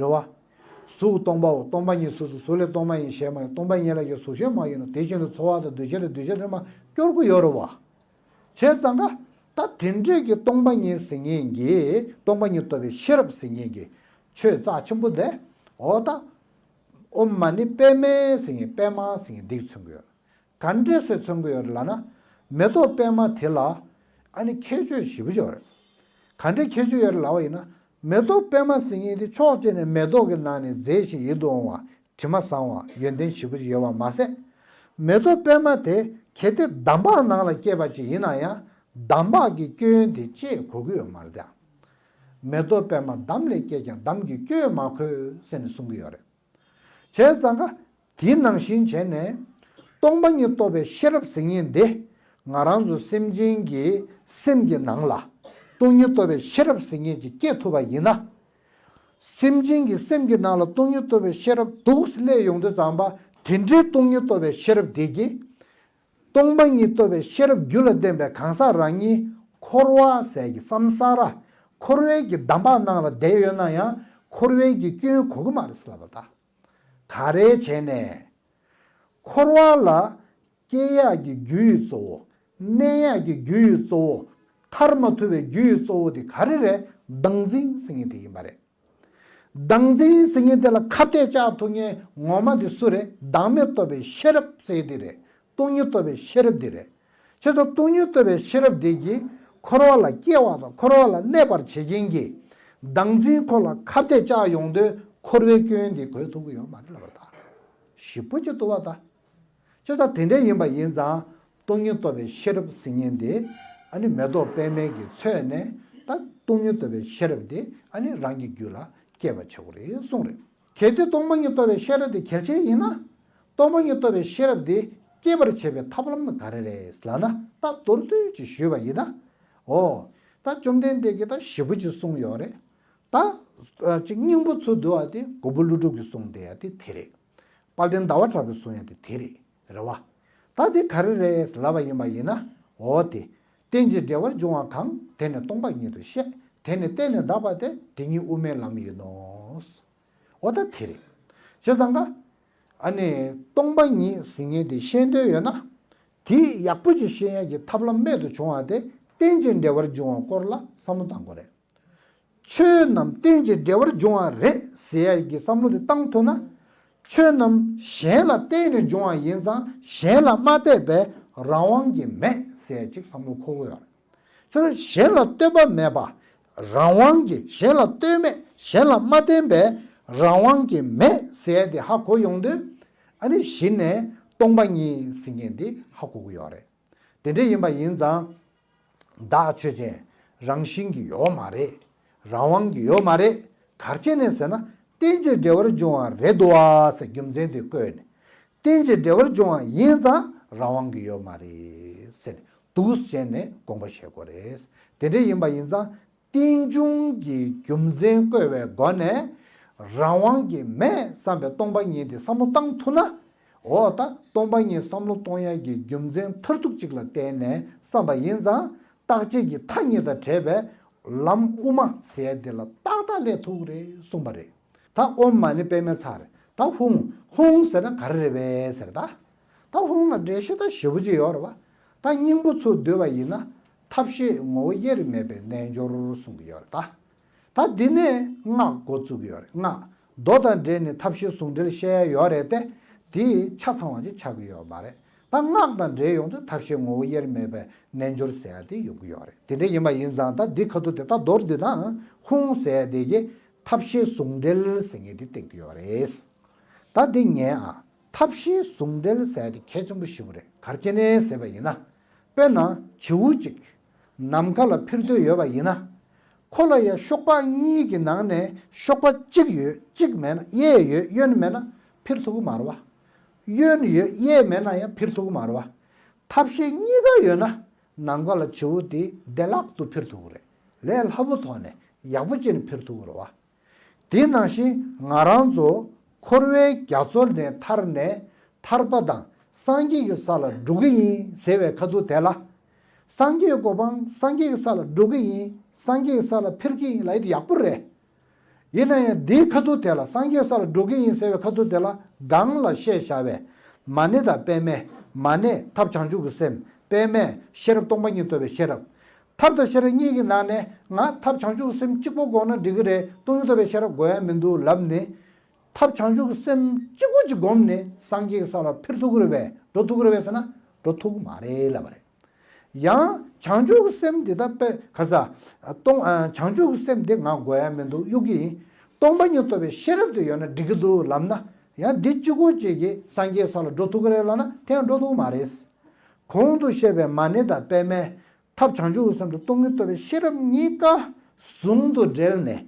རེད་བ། གཟུགས་སྟོང་པའོ། སྟོང་པ་ཉིད་གཟུགས་སོ། གཟུགས་ལས་སྟོང་པ་ཡིན་ཞེས་སྨྲ་བ་ཡང་། སྟོང་པ་ཉིད་ལ་ཡང་གཟུགས་ཞེས་སྨྲ་བ་ཡིན་ནོ། དེ་བཞིན་དུ་ཚོར་བ་དང་། འདུ་བྱེད་དང་། འདུ་བྱེད་ལས་སྨྲ་བ་སྐྱོར་གྱི་ཡོད་རེད་བ། བྱས་ཙང་ཀ། ད་དེ་འདྲས་ཀྱི་སྟོང་པ་ཉིད་ཟེར་མཁན་གྱི། སྟོང་པ་ཉིད་རྟོགས་པའི་ཤེས་རབ་ཟེར་མཁན་གྱི་ཆོས་རྩ་ཆེན་པོ་དེ། འོ་ད། ཨོཾ་མ་ཎི་པདྨེ་ཟེར་མཁན། པདྨ་ཟེར་མཁན་འདི་མཚོན་གྱི་ཡོད། ག་འདྲས་སེ་མཚོན་གྱི་ཡོད་རེད་ལབ་ན། མེ་ཏོག་པད་མ་དེ་ལ་ཨ་ནི་ཁྱད་ཆོས་ཞེ་པོ་ཅིག་ཡོད་རེད། ག་འདྲས་ཁྱད་ཆོས་ཡོད་རེད་ལབ་པ་ཡིན་ན། མེ་ཏོག་པད་མ་ཟེར་མཁན་དེ་ཕྱོགས་གཅིག་ནས་མེ་ཏོག་གི་ནང་ནས་མཛེས་ཤིང་ཡིད་དུ་འོང་བ། དྲི་མ་བཟང་བ། ཡོན་ཏན་ཞེ་པོ་ཅིག་ཡོད་པ་མ་ཟད། མེ་ཏོག་པད་མ་དེ་གལ་ཏེ་འདམ་བག་ནང་ལ་སྐྱེས་པ་ཅིག་ཡིན་ན་ཡང་། འདམ་བག་གི་སྐྱོན་དེ་ཅི་ཡང་གོ་གི་ཡོད་མ་རེད་དེ། མེ་ཏོག་པད་མ་འདམ་ལས་སྐྱེས་ཀྱང་། འདམ་གྱི་སྐྱོན་མ་གོས་ཟེར་ནས་གསུང་གི་ཡོད་རེད། བྱས་ཙང་ཀ། དེ་ནང་བཞིན་བྱས་ནས། སྟོང་པ་ཉིད་རྟོགས་པའི་ཤེས་རབ་ཟེར་མཁན་དེ། ང་རང་ཚོ་སེམས་ཅན་གྱི་སེམས་ཀྱི་ནང་ལ། སྟོང་ཉིད་རྟོགས་པའི་ཤེས་རབ་ཟེར་མཁན་ཅིག་སྐྱེས་ཐུབ་པ་ཡིན་ན། སེམས་ཅན་གྱི་སེམས་ཀྱི་ནང་ལ་སྟོང་ཉིད་རྟོགས་པའི་ཤེས་རབ་འདུག་སླེབས་ཡོང་དུས་ཙམ་པ། དེ་འདྲའི་སྟོང་ཉིད་རྟོགས་པའི་ཤེས་རབ་དེ་གིས། སྟོང་པ་ཉིད་རྟོགས་པའི་ཤེས་རབ་རྒྱུད་ལ་ལྡན་པའི་གང་ཟག་རང་ཉིད་འཁོར་བ་ཟེར་གྱི་སམ་ས་ར། འཁོར་བའི་གི་འདམ་བག་ནང་ལ་བསྡད་ཡོད་ན་ཡང་ འཁོར་བའི་གི་སྐྱོན་གོ་གི་མ་རེད་ལབ་པ་ད། ག་རེ་བྱས་ནས། འཁོར་བ་ལ་སྐྱེ་ཡག་གི་རྒྱུ་ཡི་གཙོ་བོ། གནས་ཡག་གི་རྒྱུ་ཡི་གཙོ་བོ། ཐར་མ་ཐུབ་པའི་རྒྱུ་ཡི་གཙོ་བོ་དེ་ག་རེ་རེད། བདག་འཛིན་ཟེར་མཁན་དེ་ཡིན་པ་རེད། བདག་འཛིན་ཟེར་མཁན་དེ་ལ་ཁ་གཏད་བཅག་ཐུབ་མཁན་ངོ་མ་དེ་སུ་རེད། བདག་མེད་རྟོགས་པའི་ཤེས་རབ་ཟེར་དེ་རེད། སྟོང་ཉིད་རྟོགས་པའི་ཤེས་རབ་དེ་རེད། བྱས་ཙང་སྟོང་ཉིད་རྟོགས་པའི་ཤེས་རབ་དེ་གིས་འཁོར་བ་ལ་སྐྱེ་བ་དང་འཁོར་བ་ལ་གནས་པར་བྱེད་མཁན་གྱི་བདག་འཛིན་ཁོ་ལ་ཁ་གཏད་བཅག་ཡོང་དུས་འཁོར་བའི་སྐྱོན་དེ་གོ་ཐུབ་ཀྱི་ཡོད་མ་རེད་ལབ་པ་ད། ཞེ་པོ་ཅིག་འདུག་པ་ད། བྱས་ཙང་དེ་འདྲ་ཡིན་པ་ཡིན་ཙང་སྟོང་ཉིད་རྟོགས་པའི་ཤེས་རབ་ཟེར་མཁན་དེ་ཨ་ནི་མེ་ཏོག་པད་མའི་གི་ཚལ་ནས་ད་སྟོང་ཉིད་རྟོགས་པའི་ཤེས་རབ་དེ་ཨ་ནི་རང་གི་རྒྱུད་ལ་སྐྱེ་བར་བྱེད་དགོས་རེད་གསུངས་རེད། གལ་ཏེ་སྟོང་པ་ཉིད་རྟོགས་པའི་ཤེས་རབ་དེ་གལ་ཆེ་ཡིན་ན། སྟོང་པ་ཉིད་རྟོགས་པའི་ཤེས་རབ་དེ་སྐྱེ་བར་བྱེད་པའི་ཐབས་ལམ་ག་རེ་རེད་ལབ་ན། ད་མདོར་བསྡུས་ཀྱིས་ཞུས་པ་ཡིན་ན། འོ། ད་བཅོམ་ལྡན་འདས་ཀྱིས་ད་ཞེ་པོ་ཅིག་གསུངས་ཡོད་རེད། ད་ཅིག་སྙིང་པོ་ཚུར་བསྡུ་བ་དེ་མགོན་པོ་ཀླུ་སྒྲུབ་ཀྱིས་གསུངས་བསྡད་ཡ་དེ་དེ་རེད། དཔལ་ལྡན་ཟླ་བ་གྲགས་པས་གསུངས་ཡ་དེ་དེ་རེད། རེད་བ། ད་དེ་ག་རེ་རེད་ལབ་པ་ཡིན་པ་ཡིན་ན། འོ་དེ། རྟེན་ཅིང་འབྲེལ་བར་འབྱུང་བ་གང་། དེ་ནི་སྟོང་པ་ཉིད་དུ་ཤེས། དེ་ནི་གཏན་ནས་འདག་པ་སྟེ། དེ་ཉིད་དབུ་མའི་ལམ་ཡིན་ནོ། འོ་ད་དེ་རེད། བྱས་ཙང་ཀ་ཨ་ནི་སྟོང་པ་ཉིད་ཟེར་མཁན་དེ་ཤེས་འདོད་ཡོད་ན། དེ་ཡག་པོ་ཅིག་ཤེས་ཡ་གི་ཐབས་ལམ་རྨད་དུ་བྱུང་བ་དེ་རྟེན་ཅིང་འབྲེལ་བར་འབྱུང་བ་སྐོར་ལ་བསམ་བློ་བཏང་དགོས་རེད། ཆོས་རྣམས་རྟེན་ཅིང་འབྲེལ་བར་འབྱུང་བ་རེད་ཟེར་ཡ་གི་བསམ་བློ་དེ་བཏང་ཐུབ་ན། ཆོས་རྣམས་གཞན་ལ་བརྟེན་ནས་འབྱུང་བ་ཡིན་ཙང་གཞན་ལ་མ་བརྟེན་པའི་རང་དབང་གིས་མེད་ཟེར་ཡ་ཅིག་བསམ་བློ་འཁོར་གྱི་ཡོད་རེད། ཚེ་གཞན་ལ་ལྟོས་པ་མེད་པ། རང་དབང་གིས་གཞན་ལ་ལྟོས་མེད་གཞན་ལ་མ་བརྟེན་པའི་རང་དབང་གིས་མེད་ཟེར་ཡ་དེ་ཧ་གོ་ཡོང་དུས། ཨ་ནི་གཞི་ནས་སྟོང་པ་ཉིད་ཟེར་མཁན་དེ་ཧ་གོ་གི་ཡོད་རེད། དེ་འདྲ་ཡིན་པ་ཡིན་ཙང་། བདག་ཆོས་ཅན། རང་བཞིན་གྱིས་ཡོད་མ་རེད། རང་དབང་གིས་ཡོད་མ་རེད། ག་རེ་བྱས་ནས་ཟེར་ན། རྟེན་ཅིང་འབྲེལ་བར་འབྱུང་བ་རེད་འདུག་བ་ཟེར་རྒྱུ་མཚན་དེ་བཀོད་ནས། རྟེན་ཅིང་འབྲེལ་བར་འབྱུང་བ་ཡིན་ཙང་རང་དབང་གིས་ཡོད་མ་རེད་ཟེར་ནས་འདུག་བྱས་ནས་དགོངས་པ་བཞེས་དགོས་རེད། དེ་འདྲ་ཡིན་པ་ཡིན་ཙང་། རྟེན་འབྱུང་གི་རྒྱུ་མཚན་བཀོད་པའི་སྒོ་ནས། རང་དབང་གིས་མེད་བསམ་པའི་སྟོང་པ་ཉིད་དེ་བསམ་བློ་བཏང་ཐུབ་ན། འོ་ད་སྟོང་པ་ཉིད་བསམ་བློ་གཏོང་ཡག་གི་རྒྱུ་མཚན་མཐར་ཐུག་ཅིག་ལ་བརྟེན་ནས་བསམ་པ་ཡིན་ཙང་། རྟག་ཆད་ཀྱི་མཐའ་གཉིས་དང་བྲལ་བའི་ལམ་དབུ་མ་ཟེར་ཡ་དེ་ལ་ཏག་ཏག་སླེབས་ཐུབ་ཀྱི་རེད་གསུངས་པ་རེད། ད་ཨོཾ་མ་ཎི་པདྨེ་ཚར། ད་ཧཱུྃ། ཧཱུྃ་ཟེར་ན་ག་རེ་རེད་པས་ཟེར་ད། ད་ཧཱུྃ་ལ་འགྲེལ་བཤད་ད་ཞེ་པོ་ཅིག་ཡོད་རེད་བ། ད་སྙིང་པོ་ཚུར་བསྡུས་པ་ཡིན་ན། ཐབས་ཤེས་ངོ་བོ་དབྱེར་མེད་པའི་རྣལ་འབྱོར་གསུང་གི་ཡོད་རེད་ད། ད་འདི་ནས་སྔགས་འགོ་བཙུགས་ཀྱི་ཡོད་རེད། སྔགས། མདོ་དང་འབྲེལ་ནས་ཐབས་ཤེས་ཟུང་འབྲེལ་བཤད་ཡ་ཡོད་རེད་དེ། དེ་ཆ་ཚང་བ་ཅིག་ཆགས་ཀྱི་ཡོད་མ་རེད། ད་སྔགས་དང་འབྲེལ་ཡོང་དུས་ཐབས་ཤེས་ངོ་བོ་དབྱེར་མེད་པའི་རྣལ་འབྱོར་ཟེར་ཡ་དེ་ཡོང་གི་ཡོད་རེད། དེ་འདྲ་ཡིན་པ་ཡིན་ཙང་ད་འདི་ཁ་ཐུག་དེ་ད་མདོར་བསྡུས་ན། ཧཱུྃ་ཟེར་ཡ་དེ་གིས་ཐབས་ཤེས་ཟུང་འབྲེལ་ཟེར་མཁན་དེ་བསྟན་གྱི་ཡོད་རེད། ད་འདི་ཉན་ཨ། ཐབས་ཤེས་ཟུང་འབྲེལ་ཟེར་ཡ་དེ་གལ་ཆེན་པོ་ཞིག་རེད། ག་རེ་བྱས་ནས་ཟེར་བ་ཡིན་ན། དཔེར་ན་བྱིའུ་གཅིག་ནམ་མཁའ་ལ་འཕུར་འདོད་ཡོད་པ་ཡིན་ན། ཁོ་ལ་ཡང་གཤོག་པ་གཉིས་ཀྱི་ནང་ནས་གཤོག་པ་གཅིག་ཡོད། གཅིག་མེད་ན། གཡས་ཡོད། གཡོན་མེད་ན་འཕུར་ཐུབ་ཀྱི་མ་རེད་བ། གཡོན་ཡོད། གཡས་མེད་ན་ཡང་འཕུར་ཐུབ་ཀྱི་མ་རེད་བ། ཐབས་ཤེས་གཉིས་ཀ་ཡོད་ན། ནམ་མཁའ་ལ་བྱིའུ་དེ་བདེ་བླག་ཏུ་འཕུར་ཐུབ་ཀྱི་རེད། ལས་སླ་པོ་ཐོག་ནས་ཡག་པོ་བྱས་ནས་འཕུར་ཐུབ་ཀྱི་རེད་བ། དེ་ནང་བཞིན་ང་རང་ཚོ་འཁོར་བའི་རྒྱ་མཚོ་ནས་ཐར་ནས་ཐར་པ་དང་སངས་རྒྱས་ཀྱི་ས་ལ་འགྲོ་གི་ཡིན་ཟེར་བའི་ཁ་ཐུག་དེ་ལ། སངས་རྒྱས་གོ་འཕང་། སངས་རྒྱས་ཀྱི་ས་ལ་འགྲོ་གི་ཡིན། སངས་རྒྱས་ཀྱི་ས་ལ་འཕུར་གི་ཡིན་ལབ་ཡ་དེ་ཡག་པོ་རེད། ཡིན་ན་ཡང་འདིའི་ཁ་ཐུག་དེ་ལ། སངས་རྒྱས་ས་ལ་འགྲོ་གི་ཡིན་ཟེར་བའི་ཁ་ཐུག་དེ་ལ་སྒང་ལ་བཤད་བཞག་པའི་མ་ཎི་དང་པདྨེ། མ་ཎི་ཐབས་བྱང་ཆུབ་ཀྱི་སེམས། པདྨེ་ཤེས་རབ་སྟོང་པ་ཉིད་རྟོགས་པའི་ཤེས་རབ། ཐབས་དང་ཤེས་རབ་གཉིས་ཀྱི་ནང་ནས་ང་ཐབས་བྱང་ཆུབ་ཀྱི་སེམས་གཅིག་པོ་དགོས་ན་འགྲིག་གི་རེད། སྟོང་ཉིད་རྟོགས་པའི་ཤེས་རབ་དགོས་ཡ་མི་འདུག་ལབ་ནས། ཐབས་བྱང་ཆུབ་ཀྱི་སེམས་གཅིག་པོ་གཅིག་བསྒོམས་ནས་སངས་རྒྱས་ཀྱི་ས་ལ་འཕུར་ཐུབ་ཀྱི་རེད་པས། འགྲོ་ཐུབ་ཀྱི་རེད་པས་ཟེར་ན་འགྲོ་ཐུབ་ཀྱི་མ་རེད་ལབ་པ་རེད། ཡང་བྱང་ཆུབ་ཀྱི་སེམས་དེ་ད་དཔེ་ག་ས། སྟོང་། ཨ། བྱང་ཆུབ་ཀྱི་སེམས་དེ་ང་དགོས་ཡ་མི་འདུག་གཡུག་གི་ཡིན། སྟོང་པ་ཉིད་རྟོགས་པའི་ཤེས་རབ་དེ་ཡོད་ན་འགྲིག་གི་འདུག་ལབ་ན། ཡང་འདི་གཅིག་པོ་གཅིག་གིས་སངས་རྒྱས་ས་ལ་འགྲོ་ཐུབ་ཀྱི་རེད་ལབ་ན་དེ་ཡང་འགྲོ་ཐུབ་ཀྱི་མ་རེད། གོང་དུ་བཤད་པའི་མ་ཎི་དང་པདྨེ། ཐབས་བྱང་ཆུབ་ཀྱི་སེམས་དང་སྟོང་ཉིད་རྟོགས་པའི་ཤེས་རབ་གཉིས་ཀ་ཟུང་དུ་འབྲེལ་ནས།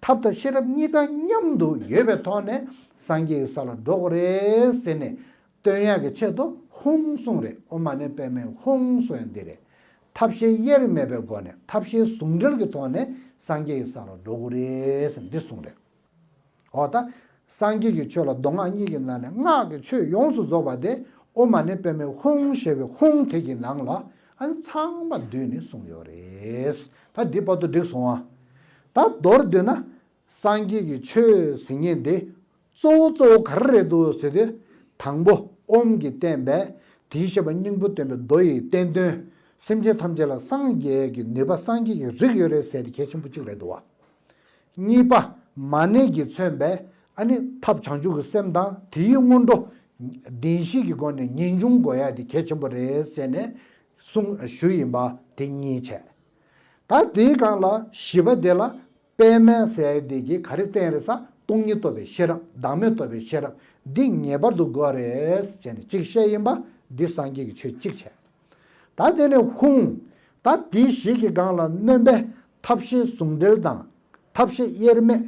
ཐབས་དང་ཤེས་རབ་གཉིས་ཀ་མཉམ་དུ་ཡོད་པའི་ཐོག་ནས་སངས་རྒྱས་ཀྱི་ས་ལ་འགྲོ་དགོས་རེད་ཟེར་ནས། སྟོན་ཡག་གི་ཆེད་དུ་ཧཱུྃ་གསུངས་རེད། ཨོཾ་མ་ཎི་པདྨེ་ཧཱུྃ་གསུངས་ཡ་འདི་རེད། ཐབས་ཤེས་དབྱེར་མེད་པའི་སྒོ་ནས་ཐབས་ཤེས་ཟུང་འབྲེལ་གྱི་ཐོག་ནས་སངས་རྒྱས་ཀྱི་ས་ལ་འགྲོ་དགོས་རེད་ཟེར་འདི་གསུངས་རེད། འོ་ད། སངས་རྒྱས་ཀྱི་ཆོས་ལ་མདོ་སྔགས་གཉིས་ཀྱི་ནང་ནས་སྔགས་ཀྱི་ཆོས་ཡོངས་སུ་རྫོགས་པ་དེ་ཨོཾ་མ་ཎི་པདྨེ་ཧཱུྃ་ཞེས་པའི་ཧཱུྃ་དེ་གི་ནང་ལ་ཨ་ནི་ཚང་མ་བསྡུས་ནས་གསུངས་ཡོད་རེད། ད་འདི་བར་དུ་འགྲིག་སོང་ཨ། ད་མདོར་བསྡུས་ན། སངས་རྒྱས་ཀྱི་ཆོས་ཟེར་མཁན་འདི་གཙོ་བོ་གཙོ་བོ་ག་རེ་རེད་འདུག་ཟེར་དུས། དང་པོ་ཨོཾ་གྱིས་བསྟན་པའི་དེའི་ཤེས་པ་སྙིང་པོ་སྟོན་པའི་མདོ་ཡི་བསྟན་དོན། སེམས་ཅན་ཐམས་ཅད་ལ་སངས་རྒྱས་ཀྱི་ནུས་པ་སངས་རྒྱས་ཀྱི་རིགས་ཡོད་རེད་ཟེར་དེ་གལ་ཆེན་པོ་གཅིག་རེད་འདུག་བ། གཉིས་པ། མ་ཎི་གིས་མཚོན་པའི་ཨ་ནི་ཐབས་བྱང་ཆུབ་ཀྱི་སེམས་དང་དེའི་སྔོན་འགྲོ། བདེན་བཞི་གི་སྒོ་ནས་ངེས་འབྱུང་དགོས་ཡ་དེ་གལ་ཆེན་པོ་རེད་ཟེར་ནས་གསུངས་ཞུས་ཡིན་པ་དེ་གཉིས་བྱས། ད་དེའི་སྒང་ལ་བཞི་པ་དེ་ལ་པདྨ་ཟེར་དེ་གིས་ག་རེ་བསྟན་རེད་ཟེར། སྟོང་ཉིད་རྟོགས་པའི་ཤེས་རབ། བདག་མེད་རྟོགས་པའི་ཤེས་རབ་འདི་ངེས་པར་དུ་དགོས་རེད་ཟེར་ནས་གཅིག་བཤད་ཡིན་པ་འདི་སངས་རྒྱས་ཀྱི་ཆོས་གཅིག་བྱས། ད་དེ་ནས་ཧཱུྃ། ད་དེ་བཞི་གི་སྒང་ལ་སྣོན་པའི་ཐབས་ཤེས་ཟུང་འབྲེལ་དང་། ཐབས་ཤེས་དབྱེར་མེད།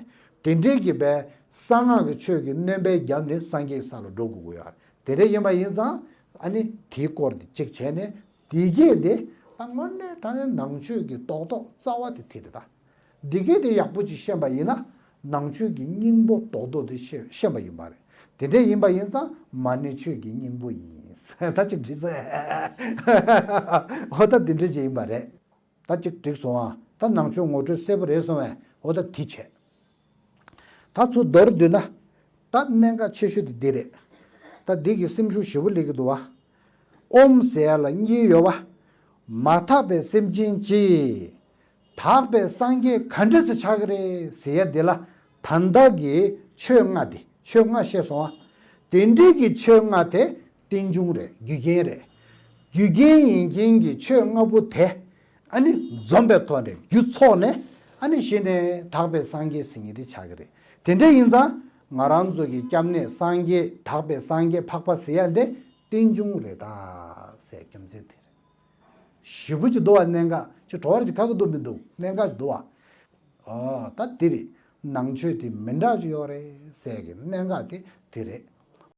དེ་འདྲའི་གི་པའི་གསང་སྔགས་ཀྱི་ཆོས་ཀྱི་སྣོན་པའི་རྒྱབ་ནས་སངས་རྒྱས་ས་ལ་འགྲོ་དགོས་ཀྱི་ཡོད་རེད། དེ་འདྲ་ཡིན་པ་ཡིན་ཙང་ཨ་ནི་དེའི་སྐོར་དེ་གཅིག་བྱས་ནས་དེ་གས་དེ་ད་དངོས་གནས་དྲང་གནས་ནང་ཆོས་ཀྱི་རྡོག་རྡོག་རྩ་བ་དེ་དེ་རེད་ད། འདི་གས་དེ་ཡག་པོ་ཅིག་ཤེས་པ་ཡིན་ན། ནང་ཆོས་ཀྱི་སྙིང་པོ་རྡོག་རྡོག་དེ་ཤེས་ཤེས་པ་ཡིན་པ་རེད། དེ་འདྲ་ཡིན་པ་ཡིན་ཙང་མ་ཎི་ཆོས་ཀྱི་སྙིང་པོ་ཡིན། ད་ཅིག་འགྲིག་སོང་། འོ་ད་དེ་འདྲ་ཅིག་ཡིན་པ་རེད། ད་ཅིག་འགྲིག་སོང་ཨ། ད་ནང་ཆོས་ངོ་སྤྲོད་གསལ་པོ་རེད་སོང་བས། འོ་ད་དེ་བྱས། ད་ཚུར་མདོར་བསྡུས་ན། ད་གནད་འགག་ཆེ་ཤོས་དེ་འདི་རེད། ད་འདི་གི་སེམས་ཤུགས་ཞེ་པོ་སླེབས་ཀྱི་འདུག་བ། ཨོཾ་ཟེར་ཡ་ལ་གཉིས་ཡོད་བ། མ་དག་པའི་སེམས་ཅན་གྱིས་དག་པའི་སངས་རྒྱས་ག་འདྲ་སེ་ཆགས་ཀྱི་རེད་ཟེར་ཡ་འདི་ལ། ད་ལྟ་གི་ཆོས་ལྔ་དེ། ཆོས་ལྔ་བཤད་སོང་བ། དེ་འདྲའི་གི་ཆོས་ལྔ་དེ་རྟེན་འབྱུང་རེད། རྒྱུ་རྐྱེན་རེད། རྒྱུ་རྐྱེན་ཡིན་མཁན་གྱི་ཆོས་ལྔ་པོ་དེ་ཨ་ནི་འཛོམས་པའི་ཐོག་ནས་རྒྱུ་ཚོགས་ནས་ཨ་ནི་གཞི་ནས་དག་པའི་སངས་རྒྱས་ཟེར་མཁན་དེ་ཆགས་ཀྱི་རེད། དེ་འདྲ་ཡིན་ཙང་ང་རང་ཚོ་གི་སྐྱབས་གནས་སངས་རྒྱས། དག་པའི་སངས་རྒྱས་འཕགས་པ་ཟེར་ཡ་འདི་རྟེན་འབྱུང་རེད་ད་ཟེར། རྒྱུ་མཚན་དེ་རེད། ཞེ་པོ་ཅིག་འདུག་བ། གནད་འགག་ཅིག་བྲོ་བ་ཅིག་ཁ་གི་འདུག་མི་འདུག་གནད་འགག་ཅིག་འདུག་བ། ཨོ་ད་དེ་རེད། ནང་ཆོས་དེ་མི་འདྲ་ཅིག་ཡོད་རེད་ཟེར་གི་གནད་འགག་དེ་དེ་རེད།